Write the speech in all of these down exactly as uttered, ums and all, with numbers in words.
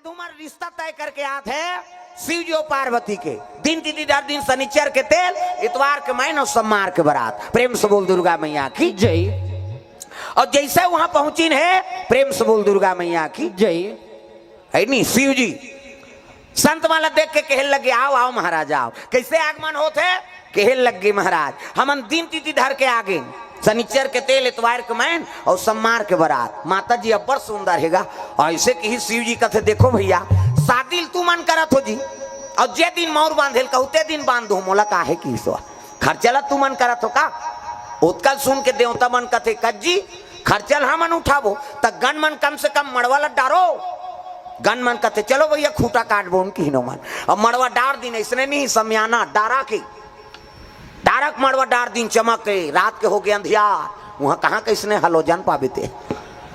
तुम्हार रिश्ता तय करके आत हे शिव जी अउ पार्वती के। दिन तिथि धर दिन, शनिचर के तेल, इतवार के मैन अउ सोमवार के बरात। प्रेम से बोल दुर्गा मैया की। जय। अउ जइसे उहाँ पहुँचिन हे, प्रेम से बोल दुर्गा मैया की। जय। हे नी, शिव जी संत मन ला देख के कहे लगे, "आओ, आओ महाराज, आओ।" कइसे आगमन होत हे? कहे लगे, "महाराज, हमन दिन तिथि धर के आगेन, शनिचर के तेल, इतवार के मैन अउ सोमवार के बरात।" माता जी अब्बड़ सुंदर हे गा। अइसे किहिस शिव जी, कथे, "देखो भइया, शादी ल तुमन करत हो जी, अउ जे दिन मउर बांधे ल कहू, ते दिन बांध दो, मोला काहे किहिस ओ? खर्चा ल तुमन करत हो का?" ओतका ल सुन के देवता मन कथे, "कस जी, खर्चा ल हमन उठाबो, त गन मन कम से कम मड़वा ल डारो।" गन मन कथे, "चलो भइया, खूंटा काटबो उनकी हिनो मन।" अब मड़वा डार दिन, अइसने नहीं, समियाना डारा के, डारा के मड़वा डार दिन, चमक के, रात के होगे अंधियार। उहाँ कहाँ कइसने हलोजन पाबे ते?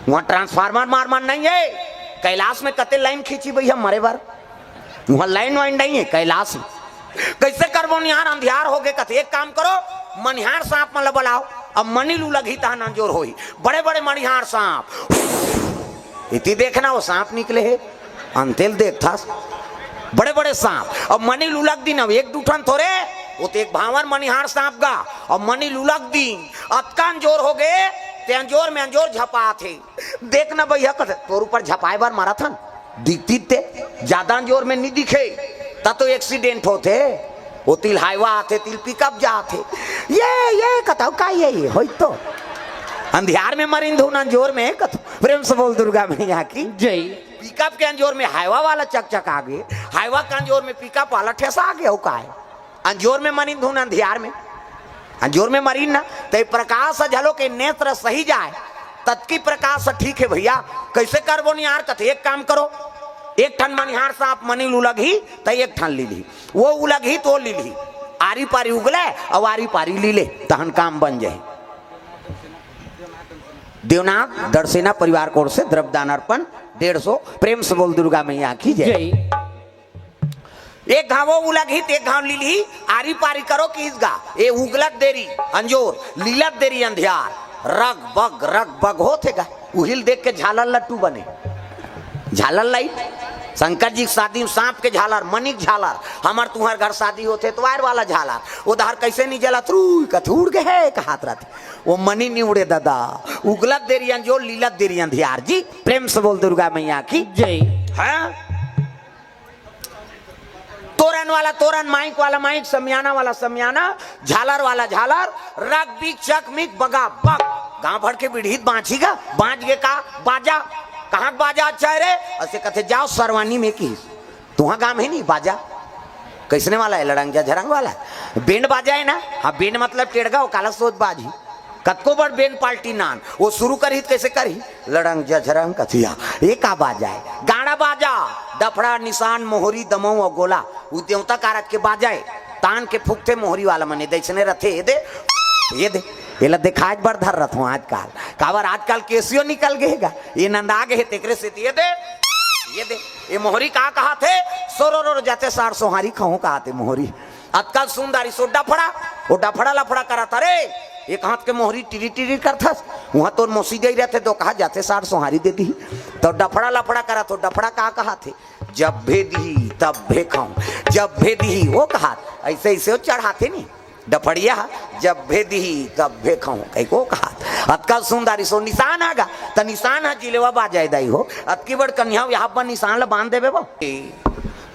उहाँ ट्रांसफार्मर मार मार नहीं हे। कैलाश में कते लाइन खींची भइया मरे बर, उहाँ लाइन वाइन नहीं हे कैलाश में। कइसे करबो निहार, अंधियार होगे। कथे, "एक काम करो, मनिहार सांप मन ल बलाओ, अब मनी लू लगही तहन अंजोर होही।" बड़े बड़े मनिहार सांप, इति देखना, ओ सांप निकले हे, अंते ल देखथस, बड़े बड़े सांप। अब मनी लू लग दिन, अब एक दू ठन थोरे, ओ ते एक भांवर मनिहार सांप गा, अब मनी लू लग दिन, अतका अंजोर होगे, ते अंजोर में अंजोर झपात हे। देखना भइया, कथे, "तोर ऊपर झपाए बर मरत हन, दिखतिस ते, जादा अंजोर में नी दिखे, त तो accident होथे।" ओती ल हाईवा आथे, ती ल पिकअप जाथे। "ये, ये," कथव, "का ये, ये?" होई तो अंधियार में मरिन धुन अंजोर में, कथव। प्रेम से बोल दुर्गा मैया की। जय। पिकअप के अंजोर में हाईवा वाला चकचका गे, हाईवा के अंजोर में पिकअप वाला ठेसा गे, अउ काय? अंजोर में मरिन धुन अंधियार में, अंजोर में मरिन ना, त ए प्रकाश ह झलो के नेत्र सही जाय, ततकी प्रकाश ह ठीक हे भइया। कइसे करबो निहार, कथे, "एक काम करो, एक ठन मनिहार सांप मनी लू लगही, त एक ठन लीलही, ओ उलगही त ओ लीलही, आरी पारी उगले अउ आरी पारी लीले, तहन काम बन जाही।" देवनाथ दरसेना परिवार कोर से द्रव्यदान अर्पण डेढ़ सौ। प्रेम से बोल दुर्गा मैया की जय। जय। एक घांव ओ उलगही त एक घांव लीलही, आरी पारी करो किहिस गा। ए उगलत देरी अंजोर, लीलत देरी अंधियार, रग बग रग बग होत हे गा। उही ल देख के झालर लट्टू बने, झालर लाइट। शंकर जी के शादी में सांप के झालर, मनी के झालर, हमर तुंहर घर शादी होथे त वायर वाला झालर, ओ डहर कइसे नी जलत, रुई कथे उड़ गे हे कहात रथे। ओ मनी नी उड़े ददा, उगलत देरी अंजोर, लीलत देरी अंधियार जी। प्रेम से बोल दुर्गा मैया की। जय। हाँ? तोरन वाला तोरन, माइक वाला माइक, समियाना वाला समियाना, झालर वाला झालर, रग बिग चक मिक बगा बग। गांव भर के बिढ़ीत बांची गा, बांच गे का बाजा, कहाँ के बाजा अच्छा हे रे? अइसे कथे, "जाव सरवानी में" किहिस। तुंहर गांव में हे नी बाजा? कइसने वाला हे? लड़ंग झझरंग वाला? बेंड बाजा हे ना? हाँ, बेंड मतलब टेड़गा, ओ काला सोच बाजी। कतको बड़ बेंड पार्टी नान, ओ सुरू करही त कइसे करही? लड़ंग झझरंग कथिया, ए का बाजा हे? गाड़ा बाजा, डफड़ा, निसान, मोहरी, दमऊ अउ गोला, ओ देवता कारज के बाजा हे। तान के फूंकथे मोहरी वाला मन, ए दइसने रथे, ए दे, ए दे, एला देखाय बर धर रथों आजकाल। काबर आजकाल केसियो निकल गे हे गा, ए नंदा गे हे, तेकरे सेती ए दे, ए दे। ए मोहरी का कहाथे? सोरो रो जाते सार सोहारी खहूं कहाथे मोहरी। अतका सुंदर इसो डफड़ा, ओ डफड़ा लफड़ा करत, "अरे, एक हाथ के मोहरी टिरी टिरी करथस, उहाँ तोर मौसी गई रहथे, तो कहा जाथे सार सोहारी दे दिही।" तो डफड़ा लफड़ा करत हो, डफड़ा का कहाथे? "जब भे दिही, तब भे खाऊं, जब भे दिही," ओ कहात, अइसे अइसे ओ चढ़ाथे नी, डफड़िया, "जब भे दिही, तब भे खाऊं," कहिके ओ कहात। अतका सुंदर इसो निसान आगा, त निसान ह जिलेवा बाजाय दाई हो, अतकी बड़ कन्या हो, यहाँ पर निसान ल बांध देबे बा।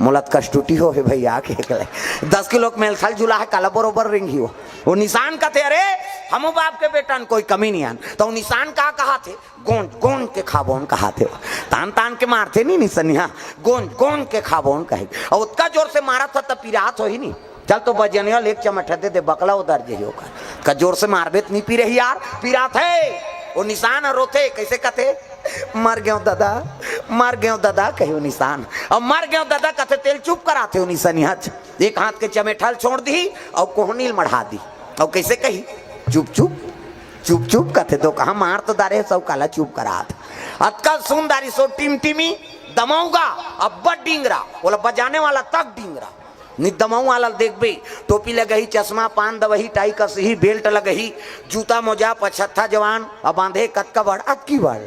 मोला त कष्टुटी हो हे भइया, के एकले दस किलो के मेलथल झूला हे, काला बरोबर रेंगही हो। ओ निसान कथे, "अरे, हमू बाप के बेटा न, कोई कमी नहीं आन।" तो ओ निसान का कहाथे? "गोंज, गोंज के खाबोन" कहाथे। तान, तान के मारथे नी निसनिया, "गोंज, गोंज के खाबोन" कहे। अउ ओतका जोर से मारत ह त पिरात होही नी। चल तो बजनिया ले एक चमेठा दे दे, बकला उधर जही ओकर। का जोर से मारबे त नी पिरही यार, पिरात हे। ओ निसान ह रोथे, कइसे कथे? "मर गेंव ददा, मर गेंव ददा," कहे ओ निसान। अब "मर गेंव ददा" कथे, तेल चुप कराथे ओ निसनिया। एक हाथ के चमेठा ल छोड़ दिही अउ कोहनी ल मढ़ा दिही। अउ कइसे कही? "चुप चुप, चुप चुप," कथे, तो कहा मार तो डारे, सब काला चुप करात। अतका सुंदर इसो टिमटिमी दमऊ गा, अब्बड़ डिंगरा, ओला बजाने वाला तक डिंगरा। नी दमऊ वाला ल देखबे, टोपी लगही, चश्मा, पान दवही, टाई कसही, बेल्ट लगही, जूता मोजा, पछत्था जवान, अब बांधे कतका बड़, अतकी बड़।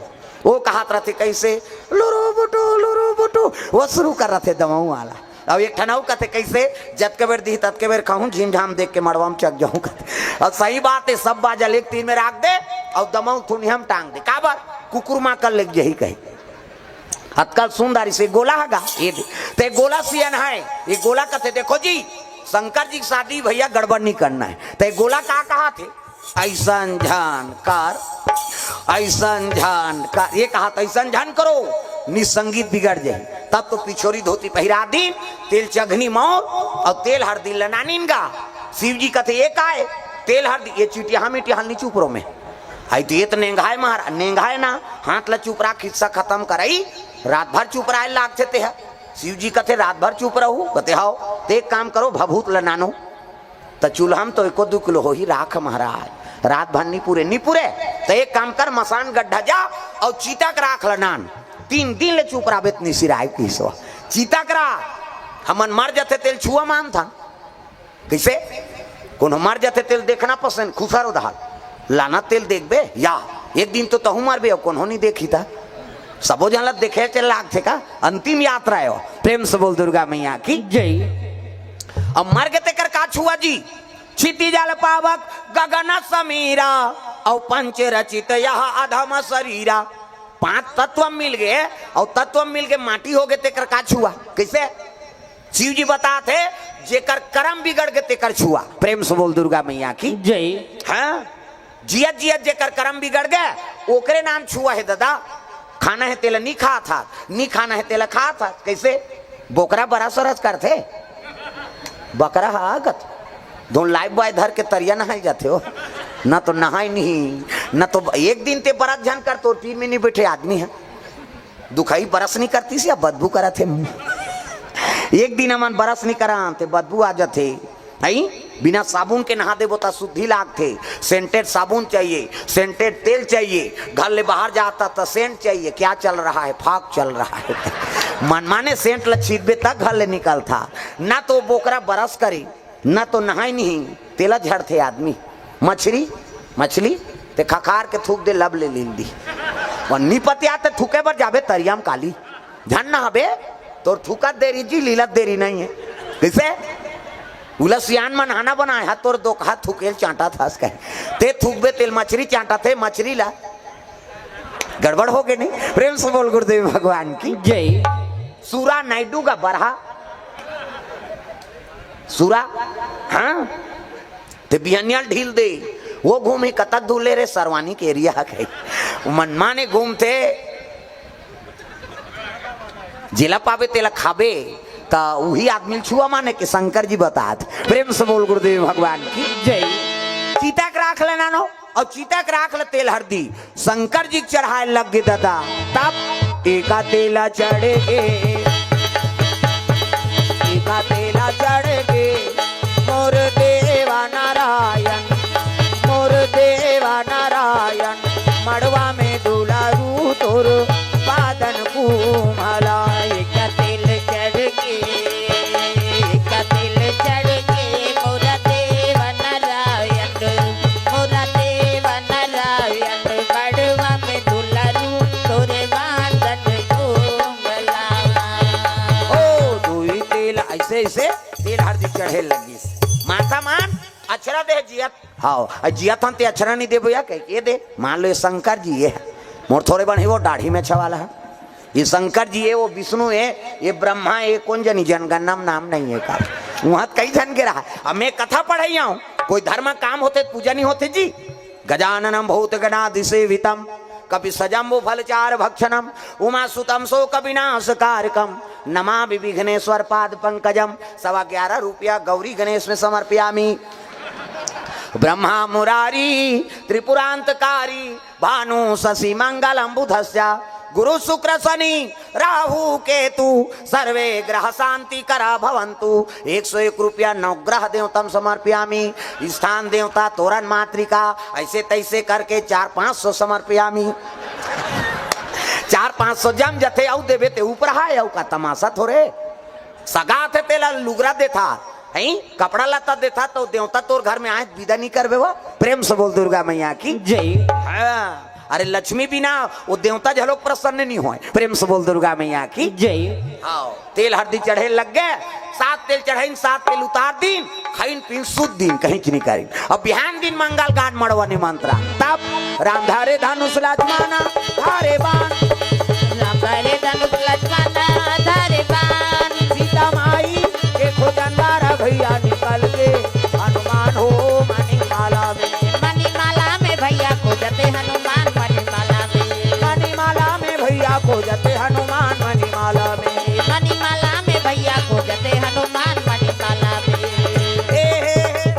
ओ कहात रथे कइसे, "लुरु बुटु, लुरु बुटु, वो शुरू कर रथे दमऊ वाला। अब एक ठन अउ कथे, "कइसे? जतके बेर दिही, ततके बेर खाहूं, झिमझाम देख के मड़वा म चक जाहूं," कथे। अब सही बात हे, सब बाजा ल एक तीर में राख दे, अउ दमऊ थुनिया म टांग दे। काबर? कुकुर मां कर लेग जही कही। अतका ल सुन दारी से गोला हगा, ये दे। ते गोला सियन हे, ये गोला कथे, "देखो जी, शंकर जी के शादी भैया गड़बड़ नहीं करना है।" ते गोला का कहाथे? "अइसन झन कर, अइसन झन कर।" ये कहाथे, "अइसन झन करो, निसंगीत बिगड़ जाही।" तब तो पिछोरी धोती पहिरा दीन, तेल चघनी मौर अउ तेल हरदी ल नानिन गा। शिव जी कथे, "ये का हे?" "तेल हरदी।" "ये चिटिया मिटिया हल नहीं चुप रहो में। आई तो ये तो नेंगाय महाराज, नेंगाय ना, हाथ ल चुप रहा, खिस्सा खतम करई, रात भर चुप रहा लागथे ते ह।" शिव जी कथे, "रात भर चुप रहू?" कथे, "हव।" "ते एक काम करो, भभूत ल नानो।" त चूल्हा म तो एको दू किलो होही राख महाराज, रात भर नी पुरे, नी पुरे। त एक काम कर, मसान गड्ढा जा अउ चिता के राख ल नान, तीन दिन ले चुप रहबे त नी सिराय किसवा। चिता के राख, हमन मर जथे तेल छुआ मानथन। कइसे? कोनो मर जथे तेल देखना पसंद, खुसर उधार लाना तेल देखबे या एक दिन तो तहू मरबे अउ कोनो नी देखी त। सबो झन ल देखे चल लागथे का? अंतिम यात्रा हे वो। प्रेम से बोल दुर्गा मैया की। जय। अब मर गे तेकर का छुआ जी? "क्षिति जल पावक गगन समीरा, अउ पंच रचित यह अधम शरीरा।" पांच तत्व मिल गे, अउ तत्व मिल के माटी हो गे, तेकर का छुआ? कइसे? शिव जी बताथे, "जेकर करम बिगड़ गे तेकर छुआ।" प्रेम से बोल दुर्गा मैया की। जय। हाँ, जियत जियत जेकर करम बिगड़ गे, ओकरे नाम छुआ हे ददा। खाना हे तेला नी खात हाथ, नी खाना हे तेला खात हाथ। कइसे? बोकरा बरस वरस करथे, बकरा ह आगत धोन लाइफ बॉय धर के तरिया नहाय जाथे हो, न तो नहाय नहीं, न तो एक दिन ते बरस झन कर, तोर तीर में नी बैठे आदमी हे। दुखई बरस नी करतिस या बदबू करत हे मुंह। एक दिन हमन बरस नी करन ते बदबू आ जाथे। हई, बिना साबुन के नहा देबो त शुद्धि लागथे। सेंटेड साबुन चाहिए, सेंटेड तेल चाहिए, घर ले बाहर जाता त सेंट चाहिए। क्या चल रहा है? फाग चल रहा है। मनमाने सेंट ल छीतबे त घर ले निकलथा। ना तो बोकरा बरस करी, ना तो नहाय नहीं, तेला झड़थे आदमी। मछरी, मछली, ते खखार के थूक दे, लब ले लील दी। अउ नी पतिया ते थूके बर जाबे तरिया म काली। झन नहाबे, तोर थूकत देरी जी, लीलत देरी नहीं है। कइसे? उला सियान मन हाना बनाए हा, तोर दोकहा थूकेल चांटा थास कहे। ते थूकबे तेल मछरी चांटा थे, मछरी ला। गड़बड़ हो गे नहीं? प्रेम से बोल गुरुदेव भगवान की। जय। सूरा नायडू का बरहा। सूरा, हाँ? ते बिहनिया ल ढील दे, वो घूमे कतक धूले रे, सरवानी के एरिया ह कहे। मनमाने घूमथे, जेला पाबे तेला खाबे, त उही आदमी ल छुआ माने के शंकर जी बतात। प्रेम से बोल गुरुदेव भगवान की। जय। चिता के राख ल नानो, अउ चिता के राख ल तेल हरदी शंकर जी के चढ़ाए लग गे ददा। तब एका तेला चढ़ गे, एका तेला चढ़ गे मोर देवा नारायण, मोर देवा नारायण, मड़वा में दुलारू तोर पादन कुमला। एका तेल चढ़ गे, एका तेल चढ़ गे मोर देवा नारायण, मोर देवा नारायण, मड़वा में दुलारू तोर पादन कुमला। ओ, दुई तेल अइसे, अइसे तेल हरदी चढ़े लगिस। माता मान, अछरा दे जियत। हव, अउ जियत हन ते अछरा नी देबो या कहे, ये दे। मान लो ये शंकर जी ये हे। मोर थोरे बन हे वो दाढ़ी में छवाला हे। ये शंकर जी हे, वो विष्णु हे, ये ब्रह्मा हे, कोन जनी जनगणना में नाम नहीं हे का। उहाँ कई झन के रहा। अब मैं कथा पढ़ई आंव, कोई धर्म काम होथे, पूजा नहीं होथे जी। गजाननं भूतगणादिसेवितं कपिसजम्बुफलचारुभक्षणं उमासुतं शोकविनाशकारकं नमामि विघ्नेश्वर पाद पंकजम। सवा ग्यारह रुपया गौरी गणेश में समर्पयामि। ब्रह्मा मुरारी त्रिपुरांतकारी भानु शशि मंगलम बुधस्य गुरु शुक्र शनि राहु केतु सर्वे ग्रह शांति करा भवंतु। एक सौ एक रुपया नवग्रह देवतम समर्पयामी, स्थान देवता तोरण मातृका, ऐसे तैसे करके चार पाँच सौ समर्पयामी। चार पाँच सौ जम जथे, अउ देबे ते ऊपर हाय, अउ का तमाशा थोरे। सगा थे तेला लुगरा देथा, हैं? कपड़ा लत्ता देथा, तो देवता तोर घर में आए, विदा नहीं करबे वो। प्रेम से बोल दुर्गा मैया की जय। हाँ। अरे लक्ष्मी बिना वो देवता झलोक प्रसन्न नहीं होय। प्रेम से बोल दुर्गा मैया की। जय। हाँ, तेल हरदी चढ़े लग गे, सात तेल चढ़ाइन, सात तेल उतार दीन, खाइन पीन सुत दीन, कहीं नहीं करीन। अब बिहान दिन मंगल गान मड़वा निमंत्रण। तब राम धारे धनुष लक्ष्मण धारे बाण। राम धारे धनुष लक्ष्मण धारे बाण। सीता माई के खोजन बारा भैया निकल गे हनुमान हो मणिमाला में। मणिमाला में भैया खोजते हनुमान मणिमाला में। मणिमाला में भैया खोजते हनुमान मणिमाला में। मणिमाला में भैया खोजते हनुमान मणिमाला में। हे, हे, हे।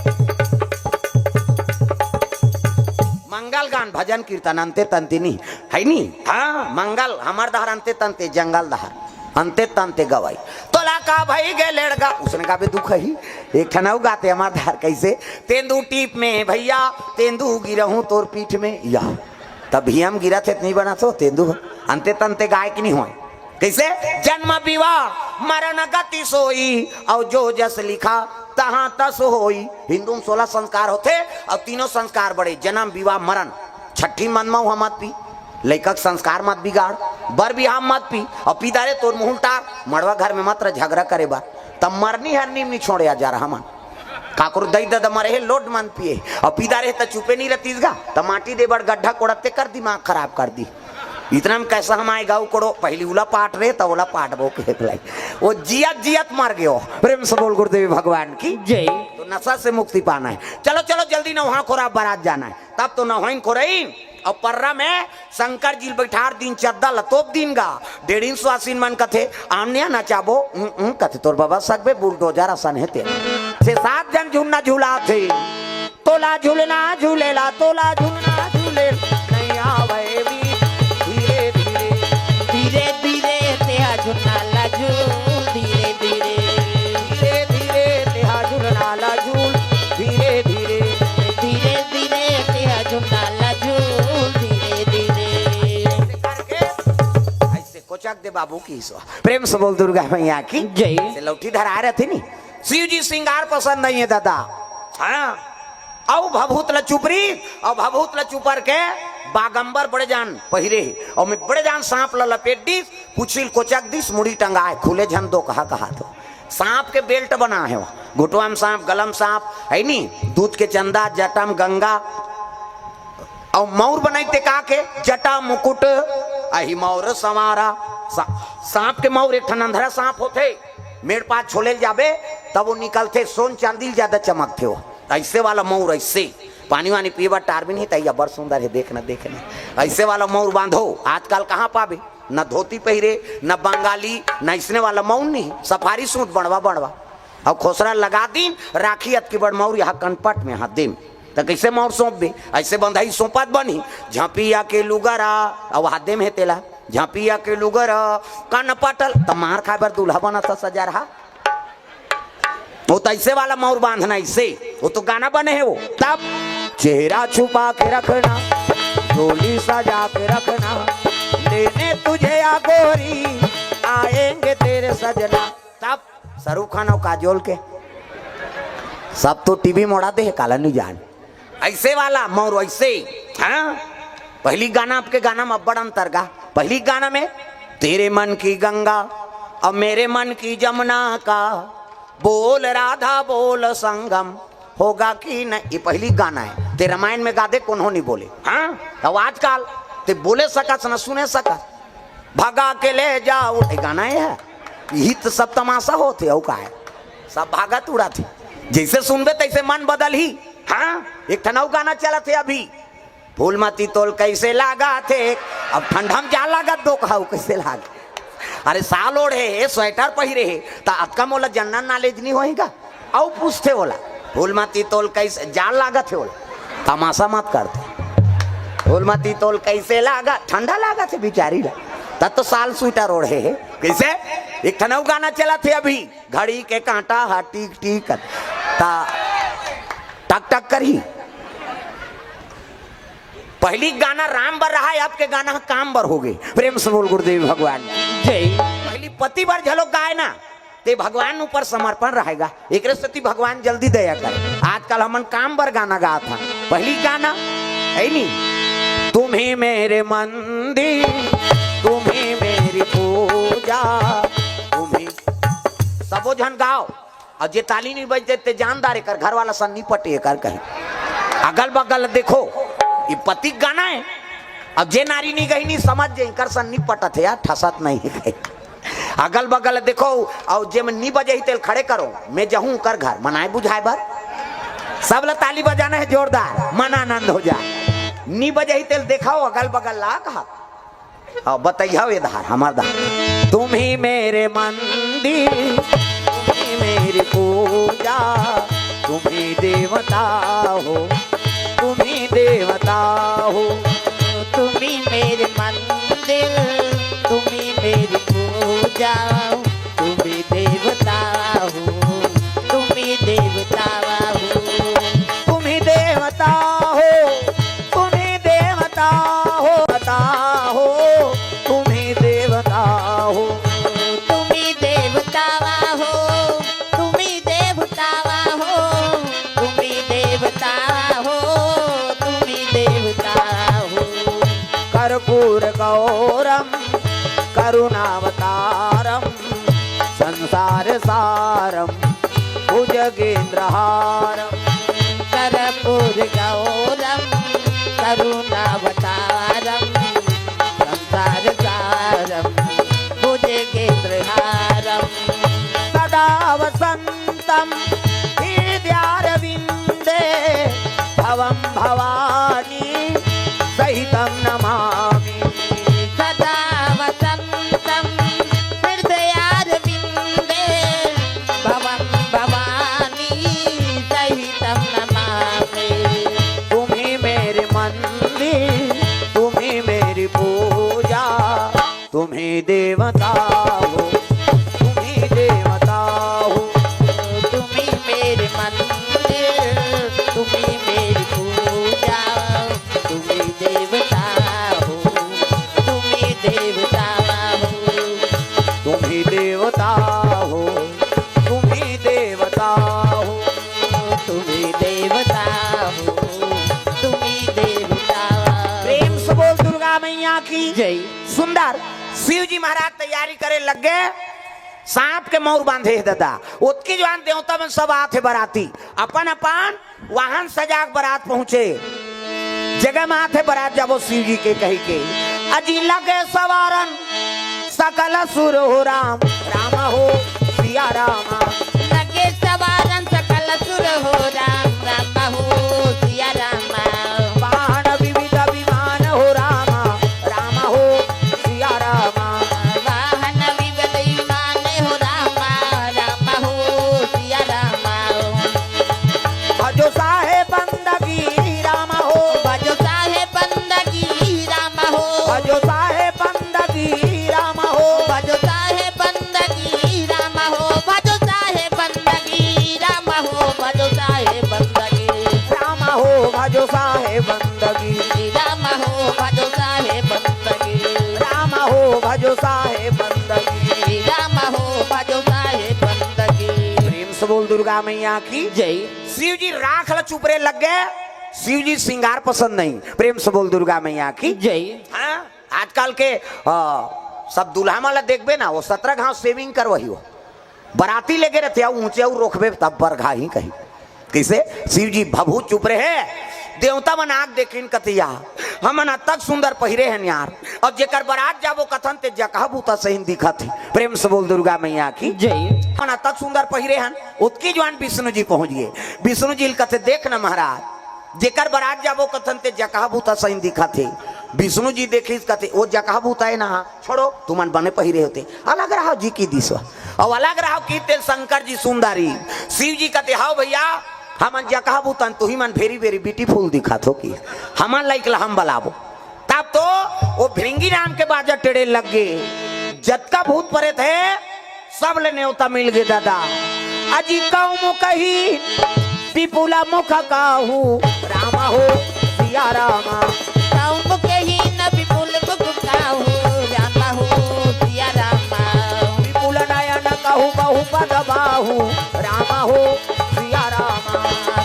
मंगल गान, भजन कीर्तन, अंते तंते नहीं, है नी? हाँ, मंगल हमर दहर अंते तंते, जंगल दहर अंते तंते गवई। तोला का भई गे लेड़गा, उसने का भी दुख ही। एक ठन अउ गाते हमर दहर कैसे, तेंदू टीप में भैया, तेंदू गिरहूं तोर पीठ में, या। तब भी हम गिरत हे, नहीं बना सो तेंदू, अंते तंते गाय की नहीं होय। कैसे? जन्म विवाह मरण गति सोई, और जो जस लिखा तहाँ तस होई। हिंदू में सोलह संस्कार होथे, और तीनों संस्कार बड़े, जन्म, विवाह, मरण। छठी मन में मत पी, लइका के संस्कार मत बिगाड़, बर बिहाव मत पी, और पी दारे तोर मुंह उल्टा, मड़वा घर में मत रह झगड़ा करे बर। तब मरनी हरनी में नहीं छोड़े आ जा रहा मन। काकरो दई ददा मरे हे, लोट मन पिए, और पी दारे त चुपे नहीं रहतीस गा, त माटी दे बर गड्ढा कोड़त ते कर दिमाग खराब कर दी। इतना में कैसा हम आए गाँव कोड़ो, पहली उला पाट रहे, त ओला पाट बो के लाई। वो जियत जियत मर गयो। प्रेम से बोल गुरुदेव भगवान की। जय। तो नशा से मुक्ति पाना है। चलो, चलो, जल्दी नौहा खोरा बारात जाना है। तब तो नौहाइन खोरई और पर्रा में शंकर जी ल बैठार दिन, चद्दा ल तोप दिन गा। डेढ़ इंच स्वासीन मन कथे, "आमनिया नचाबो?" "उं, उं," कथे, "तोर बाबा सकबे बुलडोजर असन हे तेल।" छे सात जन झुलना झुलाथे, तोला झुलना झूलेला, तोला झुलना झूले, नहीं आवे भी धीरे धीरे। धीरे धीरे तेहा झुलना ला झूल, धीरे धीरे। धीरे धीरे तेहा झुलना ला झूल, धीरे धीरे। धीरे धीरे तेहा झुलना ला झूल, धीरे धीरे। ऐसे करके, ऐसे कोचक दे बाबू की सो। प्रेम से बोल दुर्गा मैया की। जय। से लौठी धरा रहती नी। शिव जी श्रृंगार पसंद नहीं है दादा। हाँ। अउ भभूत ल चुपरी, अउ भभूत ल चुपर के बागंबर बड़े जान पहिरे हे। अउ में बड़े जान सांप ल लपेट दिस, पुछिल कोचक दिस, मुड़ी टंगाए, खुले झन दो कहा कहा तो। सांप के बेल्ट बना हे, घुटवा में सांप, गलम सांप, है नी, दूध के चंदा, जटा में गंगा। अउ मौर बनाई ते का के, जटा मुकुट, अहि मौर संवारा। सा-, सांप के मौर एक ठन अंधरा सांप होथे, मेड़ पास छोले ल जाबे, तब वो निकलथे, सोन चांदी ल ज्यादा चमकथे वो। ऐसे वाला मौर, ऐसे पानी वानी पीए बर टार भी नहीं, तैया बड़ सुंदर है, देखना, देखना। ऐसे वाला मौर बांधो, आजकल कहाँ पाबे? न धोती पहिरे, न बंगाली, न इसने वाला मौर नहीं, सफारी सूट बनवा, बनवा। अब खोसरा लगा दीन, राखी अतकी बड़ मौर यहाँ कनपट में हाथ देम। त कैसे मौर सौंपबे? ऐसे बंधाई सौंपत बनी, झपिया के लुगरा, अब हाथ देम है तेला, झपिया के लुगरा, कनपटल, त मार खाए बर दूल्हा बना था सजा रहा। वो तो ऐसे वाला मौर बांधना, ऐसे। वो तो गाना बने है वो। तब चेहरा छुपा के रखना, डोली सजा के रखना, लेने तुझे या गोरी, आएंगे तेरे सजना। तब शाहरुख खान और काजोल के सब तो टीवी मोड़ा दे है, काला नहीं जान। ऐसे वाला मौर वैसे, हाँ? पहली गाना आपके गाना में अब्बड़ अंतर गा। पहली गाना में तेरे मन की गंगा, अब मेरे मन की जमुना का, बोल राधा बोल संगम, होगा कि नहीं? ये पहली गाना है, ते रामायण में गा दे, कोनो नहीं बोले। हाँ, अब आजकल ते बोले सकस न सुने सकस, भगा के ले जाओ, ये गाना ये है। यही तो सब तमाशा होते हो का है, सब भागत उड़ाते, जैसे सुनबे तैसे मन बदल ही। हाँ, एक ठन अउ गाना चलत हे अभी, फूलमती तोल कैसे लागा थे, अब ठंडा में जा लागत दो कहा कैसे लाग। अरे साल ओढ़े हे, स्वेटर पहिरे हे, त अतका मोला जनरल नॉलेज नहीं होएगा? अउ पूछथे ओला, फूलमती तोल कैसे जा लागत हे ओला, तमाशा मत करते। फूलमती तोल कैसे लागा, ठंडा लागत हे बिचारी ला, तब तो साल स्वेटर ओढ़े हे। कैसे? एक ठन अउ गाना चलत हे अभी, घड़ी के कांटा हा टीक टीक, ता टक टक करही। पहली गाना राम बर रहा है, आपके गाना काम बर हो गए। प्रेम से बोल गुरुदेव भगवान। जय। पहली पति बर झलो गाए ना, ते भगवान ऊपर समर्पण रहेगा। एकरे सेती भगवान जल्दी दया करे। आजकल हमन काम बर गाना गात हन, पहली गाना है नी। तुम ही मेरे मंदिर, तुम ही मेरी पूजा, तुम ही। सबो झन गाओ। अउ जे ताली नइ बजथे ते जानदार, एकर घर वाला सन नइ पटे, एकर कही। अगल बगल देखो, ये पति के गाना हे। अब जे नारी नइ गही, नइ समझ जे, एकर सन नइ पटत हे यार, ठसत नइ हे। अगल बगल देखो, अउ जे मन नइ बजही तेल खड़े करो, मैं जहूं ओकर घर, मनाए बुझाए बर। सब ला ताली बजाना हे जोरदार, मन आनंद हो जाए। नइ बजही तेल देखाओ अगल बगल ला कहा। अउ बतैया ये धार, हमार धार। तुम ही मेरे मंदिर, तुम ही मेरी पूजा, तुम ही देवता हो, तुम ही देवता हो। तुम ही मेरे मंदिर, तुम ही मेरी पूजा, तुम ही देवता हो, तुम ही देवता हो। तुम ही देवता हो, तुम ही देवता हो, देवता हो, तुम ही देवता हो। तुम ही देवता हो, तुम ही देवता हो, तुम ही देवता हो, तुम ही देवता हो। कर्पूर गौरम करुणावतारम संसार सारम भुजगेंद्रहारम। कर्पूर गौरम करुणावतारम संसार सारम भुजगेंद्रहारम। सदा वसंतम हृदयारविंदे भवम भवानी सहितं नमामि। सदा वसन्तं हृदयारविन्दे भवं भवानी सहितं नमामि। तुम ही मेरे मंदिर, तुम ही मेरी पूजा, तुम ही देवता हो, तुम ही देवता हो। तुम ही मेरे मंदिर, तुम ही मेरी पूजा, तुम ही देवता हो, तुम ही देवता हो। तुम ही देवता हो, तुम ही देवता हो। तुम ही देवता हो, तुम ही देवता हो। प्रेम से बोल दुर्गा मैया की जय। सुंदर। शिव जी महाराज तैयारी करे लग गए, सांप के मौर बांधे हे ददा। ओतकी जुवान देवता मन सब आथे बराती, अपन अपन वाहन सजाक बरात पहुंचे। जगह में आथे बरात जाबो शिव जी के कही के। अजी लगे सवारन सकल सुर हो राम, राम हो सिया रामा। लगे सवारन सकल सुर हो राम, राम हो सिया रामा। वाहन विविध विमान हो रामा, राम हो सिया रामा। वाहन विविध विमान हो रामा, राम हो सिया रामा। भजो साहेब बंदगी राम हो। भजो साहेब बंदगी राम हो। भजो साहेब बंदगी राम हो। भजो साहेब बंदगी राम हो। भजो साहेब बंदगी राम हो। भजो साहेब बंदगी। राम हो भजो साहेब बंदगी। राम हो भजो साहेब बंदगी। राम हो भजो साहेब बंदगी। राम हो भजो साहेब बंदगी। प्रेम से बोल दुर्गा मैया की जय। शिव जी राख ला चुपरे लग गए। शिव जी श्रृंगार पसंद नहीं। प्रेम से बोल दुर्गा मैया की जय। हाँ, आजकल के, आ, सब दूल्हा मन ला देखबे ना, वो सत्रह घाव shaving करवाही हो। बराती लेगे रहते, अउ ऊंचे अउ रोकबे तब बरघा ही कही। कइसे? शिव जी भभूत चुप रहे। देवता मन आग देखिन कतिया, हमन अतक सुंदर पहिरे हन यार, अब जेकर बरात जाबो कथन ते जकहा भूता सहिन दिखत हे। प्रेम से बोल दुर्गा मैया की जय। हमन अतक सुंदर पहिरे हन। ओतकी जुवान विष्णु जी पहुंच गए। विष्णु जी ल कथे, देख न महाराज, जेकर बरात जाबो कथन ते जकहा भूता सहिन दिखत हे। विष्णु जी देखिस कथे, ओ जकहा भूता हे ना, छोड़ो, तुमन बने पहिरे होते, अलग रहो जी की दिसवा। अउ अलग रहो की तेल शंकर जी सुंदरी। शिव जी कथे, हाव भैया, हमन जकहा भूतन, तुही मन very very beautiful दिखत हो कि हमन लइक ला हम बलाबो। तब तो वो भृंगी नाम के बाजा टेढ़े लग गए। जतका भूत प्रेत हे, सब ले नेवता मिल गए दादा। अजी कौम कही विपुल मुख काहू, राम हो सिया रामा। कौम कही न विपुल मुख काहू, राम हो सिया रामा। विपुल नयन कहू बहु पद बाहू, राम हो सिया रामा।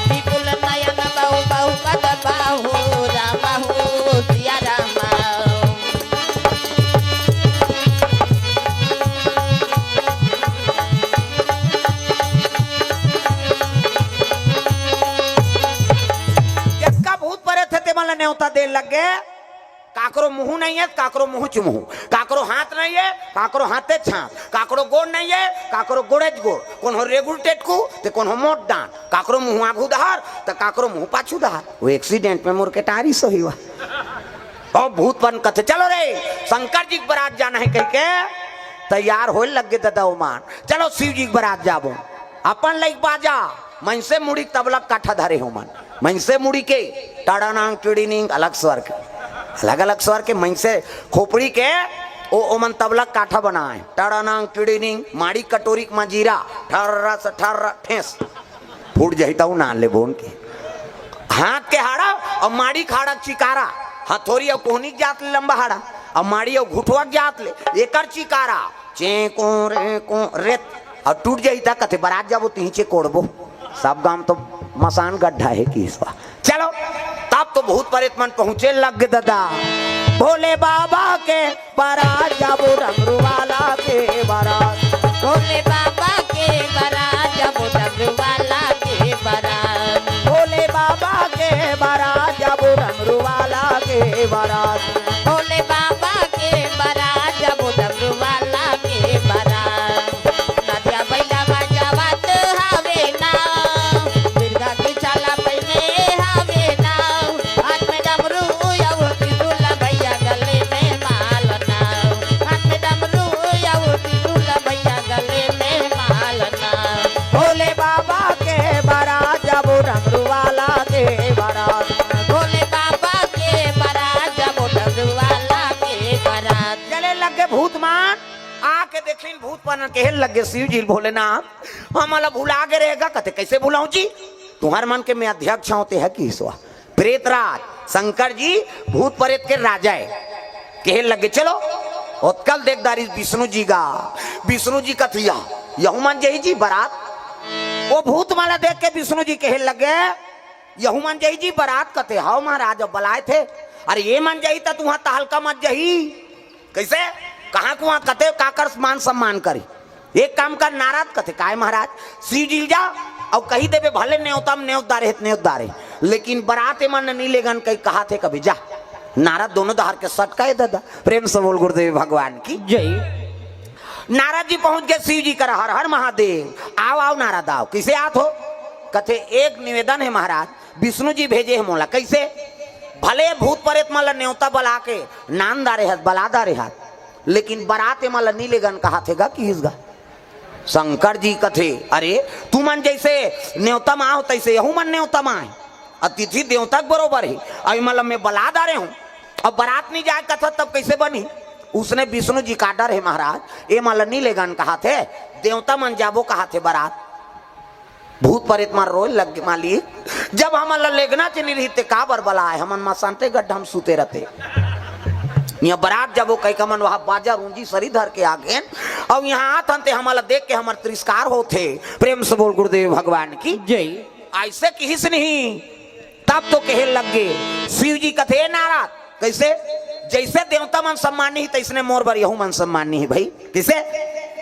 विपुल नयन बहु बहु पद बाहू, राम हो सिया त दे लगे, काकरो मुंह नहीं है, काकरो मुंह च मुंह, काकरो हाथ नहीं है, काकरो हाथे च हाथ, काकरो गोड़ नहीं है, काकरो गोड़े च गोड़, कोनो रेगुल टेटकू, ते कोनो मोट डांड, काकरो मुंह आगू दहार, त काकरो मुंह पाछू दहार। वो एक्सीडेंट में मोर के टारी सही हुआ। और भूत मन कथे, "चलो रे, शंकर जी के बरात जाना है," कह के तैयार होए लग गे ददा ओमन। "चलो शिव जी के बरात जाबो।" अपन लइक बाजा, मनसे मुड़ी के तबला काठा धरे हो मन। मनसे मुड़ी के टड़ानांग टिड़ीनिंग अलग स्वर के, अलग-अलग स्वर के मनसे खोपड़ी के ओ, ओमन तबला काठा बनाए। टड़ानांग टिड़ीनिंग, माड़ी कटोरी के मजीरा, ठर्रा से ठर्रा ठेस। फूट जाही त उ नान ले बोन के। हाथ के हाड़ा अउ माड़ी के हाड़ा के चिकारा, हथोरी अउ कोहनी के जात ले लंबा हाड़ा, अउ माड़ी अउ घुटवा के जात ले एकर चिकारा, चें को रे को रेत, अउ टूट जाही त कथे, "बरात जाबो तिही चे कोड़बो।" सब गांव तो मसान गड्ढा है कि इस बार। चलो, तब तो भूत प्रेत मन पहुंचे लग गे ददा। भोले बाबा के बरात जाबो डमरू वाला के बरात। भोले बाबा के बरात जाबो डमरू वाला के बरात। भोले बाबा के बरात जाबो डमरू वाला के बरात। भोले बाबा के बरात जाबो डमरू वाला के बरात। नदिया बैला बजावत हवे ना, मिर्गा के छाला पहिने हवे ना, हाथ में डमरू अउ त्रिशूल भैया गले में माला ना, हाथ में डमरू अउ त्रिशूल भैया गले में माला ना। भोले बाबा के बरात जाबो डमरू वाला के बरात। भोले बाबा के बरात जाबो डमरू वाला के बरात। चले लग गे भूत मन, आके देखिन भूत मन कहे लग गे शिव जी भोलेनाथ, "हमला भुला गे रहेगा?" कथे, "कैसे भुलाऊं जी? तुंहर मन के मैं अध्यक्ष हंव, ते ह कि ईश्वर।" प्रेतराज शंकर जी भूत प्रेत के राजा है। कहे लग गे, "चलो।" ओतका ल देख डारिस विष्णु जी गा। विष्णु जी कथे, "या, यहू मन जाही जी बरात।" ओ भूत मन ला देख के विष्णु जी कहे लग गे, "यहू मन जाही जी बरात?" कथे, "हव महाराज, अब बलाए थे।" "अरे ये मन जाही त तुंहर तहलका मच जाही।" "कैसे? कहाँ कुआं कथे काकर मान सम्मान करी? एक काम कर नारद," कथे, "काय महाराज?" "शिव जी ल जा अउ कही देबे भले नेवता म नेवत डारे हे त नेवत डारे, लेकिन बरात ए मन ल नी लेगन कही कहाथे कभी, जा।" नारद दोनों डहर के सटकाए ददा। प्रेम से बोल गुरुदेव भगवान की। जय। नारद जी पहुंच गे शिव जी करा, "हर हर महादेव।" "आव आव नारद आव।" "कइसे आत हो?" कथे, "एक निवेदन हे महाराज, विष्णु जी भेजे हे मोला।" "कइसे?" "भले भूत प्रेत मन ल नेवता बला के नान डारे हस, बला डारे हस, लेकिन बरात ए मन ल नी लेगन कहाथे गा किहिस गा।" शंकर जी कथे, "अरे, तुमन जइसे नेवता म आव तइसे यहू मन नेवता म आय, अतिथि देवता के बरोबर हे। अउ एमन ल मैं बला डारे हंव, अब बरात नी जाय कथस तब कइसे बनही?" उसने विष्णु जी का डर हे महाराज, "ए मन ल नी लेगन कहाथे, देवता मन जाबो कहाथे बरात।" भूत प्रेत मन रोए लग गे, "मालिक, जब हमन ल लेगना च नी रहिस ते काबर बलाय? हमन मसानते गड्ढा म सुते रहते। इहां बरात जाबो कहिके हमन वहां बाजा रूंजी सरी धर के आ गेन, अउ इहां आथन ते हमन ल देख के हमर तिरस्कार होथे।" प्रेम से बोल गुरुदेव भगवान की। जय। अइसे किहिस नहीं, तब तो कहे लग गे। शिव जी कथे, "ए नारद, कइसे? जइसे देवता मन सम्मानी हे, तइसने मोर बर यहू मन सम्मानी हे भई। कइसे?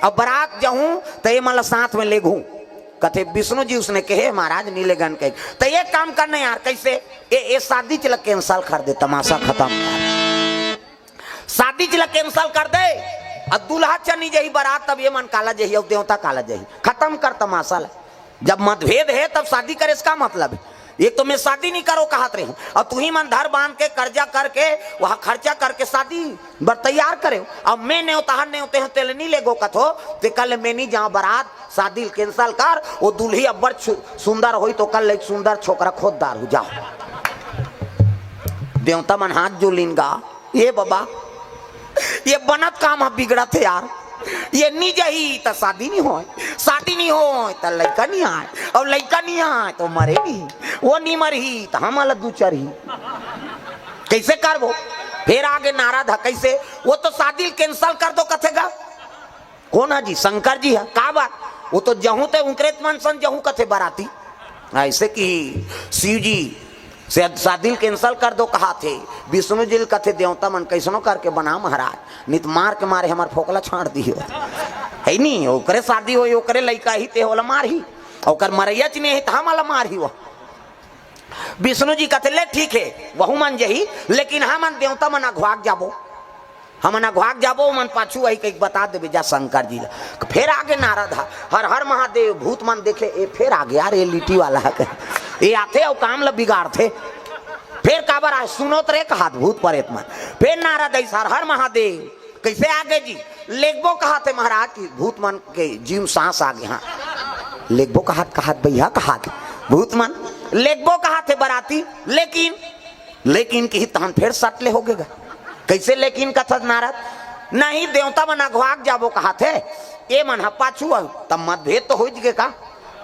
अब बरात जाहूं, त ए मन ल साथ में लेगहूं।" कथे विष्णु जी, उसने कहे, "महाराज, नी लेगन कहे। त एक काम करना यार, कइसे? ए, ए शादी च ल cancel कर दे, तमाशा खतम कर। शादी च ल cancel कर दे, अउ दूल्हा च नी जाही बरात, तब ए मन काला जाही, अउ देवता काला जाही? खतम कर तमाशा ल।" जब मतभेद हे, तब शादी करे से का मतलब हे? एक तो मैं शादी नी करो कहत रहेंव, अउ तुहीं मन धर बांध के, कर्जा करके, वहां खर्चा करके शादी बर तैयार करेव। अब मैं नेवतहर नेवते हंव, तेला नी लेगो कथो, ते कल मैं नी जांव बरात, शादी ल cancel कर, ओ दुल्ही अब्बड़ छु-, सुंदर होही, त ओकर ले सुंदर छोकरा खोज डारहूं, जाव। देवता मन हाथ जोड़ लिन गा, ए बबा, ए बनत काम ह बिगड़त हे यार। ए नी जाही त शादी नी होय, शादी नी होय त लइका नी आय, अउ लइका नी आय त मरे नी, ओ नी मरही त हमन ल दू चरही। कइसे करबो? फेर आगे नारद ह, कइसे? ओ तो शादी ल cancel कर दो कथे गा। कोन ह जी? शंकर जी ह। काबर? ओ तो जहूं ते उंकरेच मन सन जहूं कथे बराती। अइसे कि शिव जी से शादी ल cancel कर दो कहाथे, विष्णु जी ल कथे, "देवता मन कइसनो करके बना महाराज, नी त मार के मारे हमर फोकला छांड़ दिही।" हे नी, ओकरे शादी होही, ओकरे लइका ही ते ओला मारही, ओकर मरइया च नी हे त हमला मारही ओ। विष्णु जी कथे, "ले ठीक हे, वहू मन जही, लेकिन हमन देवता मन अघवाक जाबो, हमन अघवाक जाबो, ओमन पाछू आही कहिके बता देबे जा शंकर जी ला।" फेर आगे नारद ह, "हर हर महादेव।" भूत मन देखे, "ए फेर आगे यार, ए लिट्टी वाला ह कहे, ए आथे अउ काम ला बिगाड़थे।" फेर काबर आए, "सुनोत रे," कहात भूत परेत मन। फेर नारद आइस, "हर हर महादेव।" "कइसे आगे जी?" "लेगबो कहाथे महाराज कि भूत मन के जीव सांस आगे।" हाँ, "लेगबो कहात, कहात भैया कहात भूत मन, लेगबो कहाथे बराती, लेकिन, लेकिन किही तहन फेर सट ले होगे गा।" "कइसे लेकिन कथस नारद?" "नहीं, देवता मन अघवाक जाबो कहाथे, ए मन ह पाछू आही, त मतभेद तो होइच गे का?"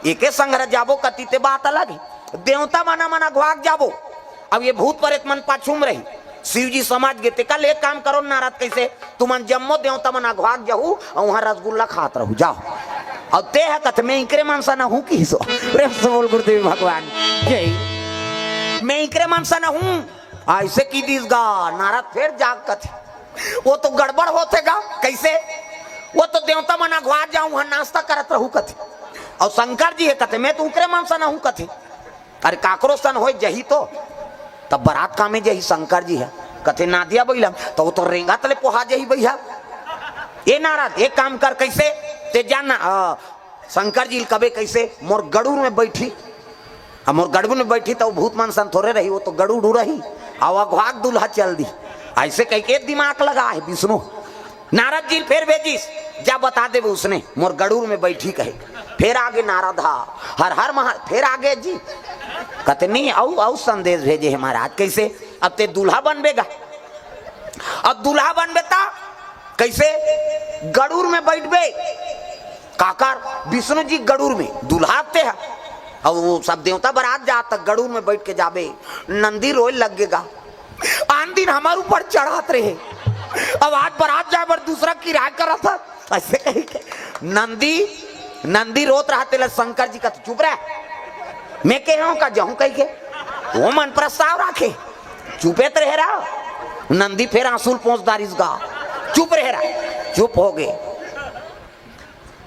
एके संघरा जाबो कति ते बात अलग हे। देवता मन मन अघवाक जाबो, अब ये भूत परेत मन पाछू म रही। शिव जी समझ गे, ते कल एक काम करो नारद, कइसे? तुमन जम्मो देवता मन अघवाक जाहू अउ उहाँ रसगुल्ला खात रहू, जाओ। अउ ते ह कथे, "मैं इकरे मन सन हूँ," किहिस ओ। प्रेम से बोल गुरुदेव भगवान जय। "मैं इकरे मन सन हूँ," अइसे कहि दिस गा। नारद फेर जाग कथे, "वो तो गड़बड़ होथे गा।" "कइसे?" "वो तो देवता मन अघवाक जाहू, उहाँ नाश्ता करत रहू," कथे। अउ शंकर जी हे कथे, "मैं तो उकरे मन सन हूँ," कथे। "अरे काकरो सन होय जही तो, तब बरात कामे जही शंकर जी ह?" कथे, "नादिया बइला म, त वो तो रेंगत ले पोहा जही भैया।" "ए नारद, एक काम कर, कइसे? ते जान ना, अ, शंकर जी ल कबे कइसे, मोर गड़ूर में बइठी, अब मोर गड़ूर में बइठी, त वो भूत मन सन थोरे रही, वो तो गड़ूर रही, अउ अघवाक दूल्हा चल दी।" अइसे कहिके दिमाग लगा हे विष्णु। नारद जी ल फेर भेजिस, "जा बता देबे उसने, मोर गड़ूर में बइठी," कहे। फेर आगे नारद ह, "हर हर महा-," फेर आगे जी। कथे, "नहीं, अउ, अउ संदेश भेजे हे महाराज।" "कइसे?" "अब ते दूल्हा बनबे गा, अब दूल्हा बनबे त कइसे?" "गड़ूर में बइठबे।" "काकर?" "विष्णु जी गड़ूर में, दूल्हा ते ह।" अब वो सब देवता बरात जात, त गड़ूर में बइठ के जाबे, नंदी रोय लग गे गा। "आन दिन हमर ऊपर चढ़त रहे, अब आज बरात जाए बर दूसरा किराया करत ह," अइसे कहिके। नंदी, नंदी रोत रहा, तेला शंकर जी कथे, "चुप रह, मैं कहे हूँ का जाहूँ," कहिके। वो मन प्रस्ताव राखे, "चुपे त रहे रहा।" नंदी फेर आंसू ल पोंछ डारिस गा, "चुप रहे रहा।" चुप होगे।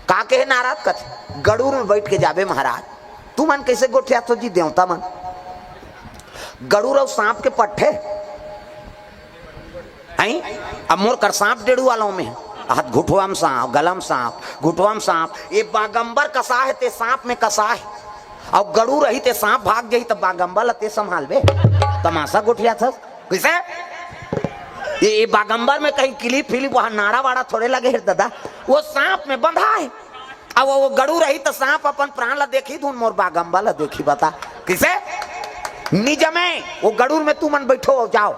का कहे नारद कथे, "गड़ूर में बइठ के जाबे महाराज।" "तुमन कइसे गोठियाथो जी देवता मन? गड़ूर अउ सांप के पट्ठे? हैं? अब मोर कर सांप डेड़ू वाला में, हाथ घुटवा म सांप, गला म सांप, घुटवा म सांप, ये बागंबर कसा हे, ते सांप में कसा हे। अउ गड़ूर रही ते सांप भाग जही, त बागंबर ल ते संभालबे? तमाशा गोठियाथस।" कइसे? ये, ये बागंबर में कहीं किलिप फिलिप, वहाँ नाड़ा वाड़ा थोरे लगे हे दादा, वो सांप में बंधा हे। अब वो गड़ूर रही त सांप अपन प्राण ला देखही धुन, मोर बागंबर ला देखही, बता। कइसे? निजमे, वो गड़ूर में तुमन बइठो अउ जाओ।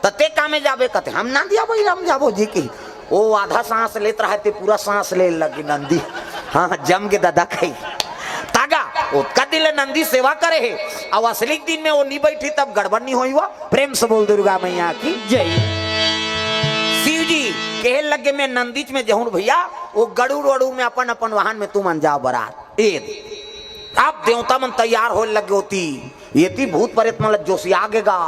त ते कामे जाबे कथे, "हम नंदिया बइला म जाबो जी," कही। वो आधा सांस लेत रहा, ते पूरा सांस ले लगी नंदी। हाँ, जम गे दादा कही। त गा, ओतका दिन ले नंदी सेवा करे हे, अउ असली दिन में वो नी बइठी तब गड़बड़ नी होही वो। प्रेम से बोल दुर्गा मैया की जय। शिव जी कहे लगे, "मैं नंदीच में जहूँ भैया, वो गड़ूर वड़ूर में अपन अपन वाहन में तुमन जाओ बरात।" ए, अब देवता मन तैयार होय लगे होती, एती भूत परेत मन ल जोशिया गे गा,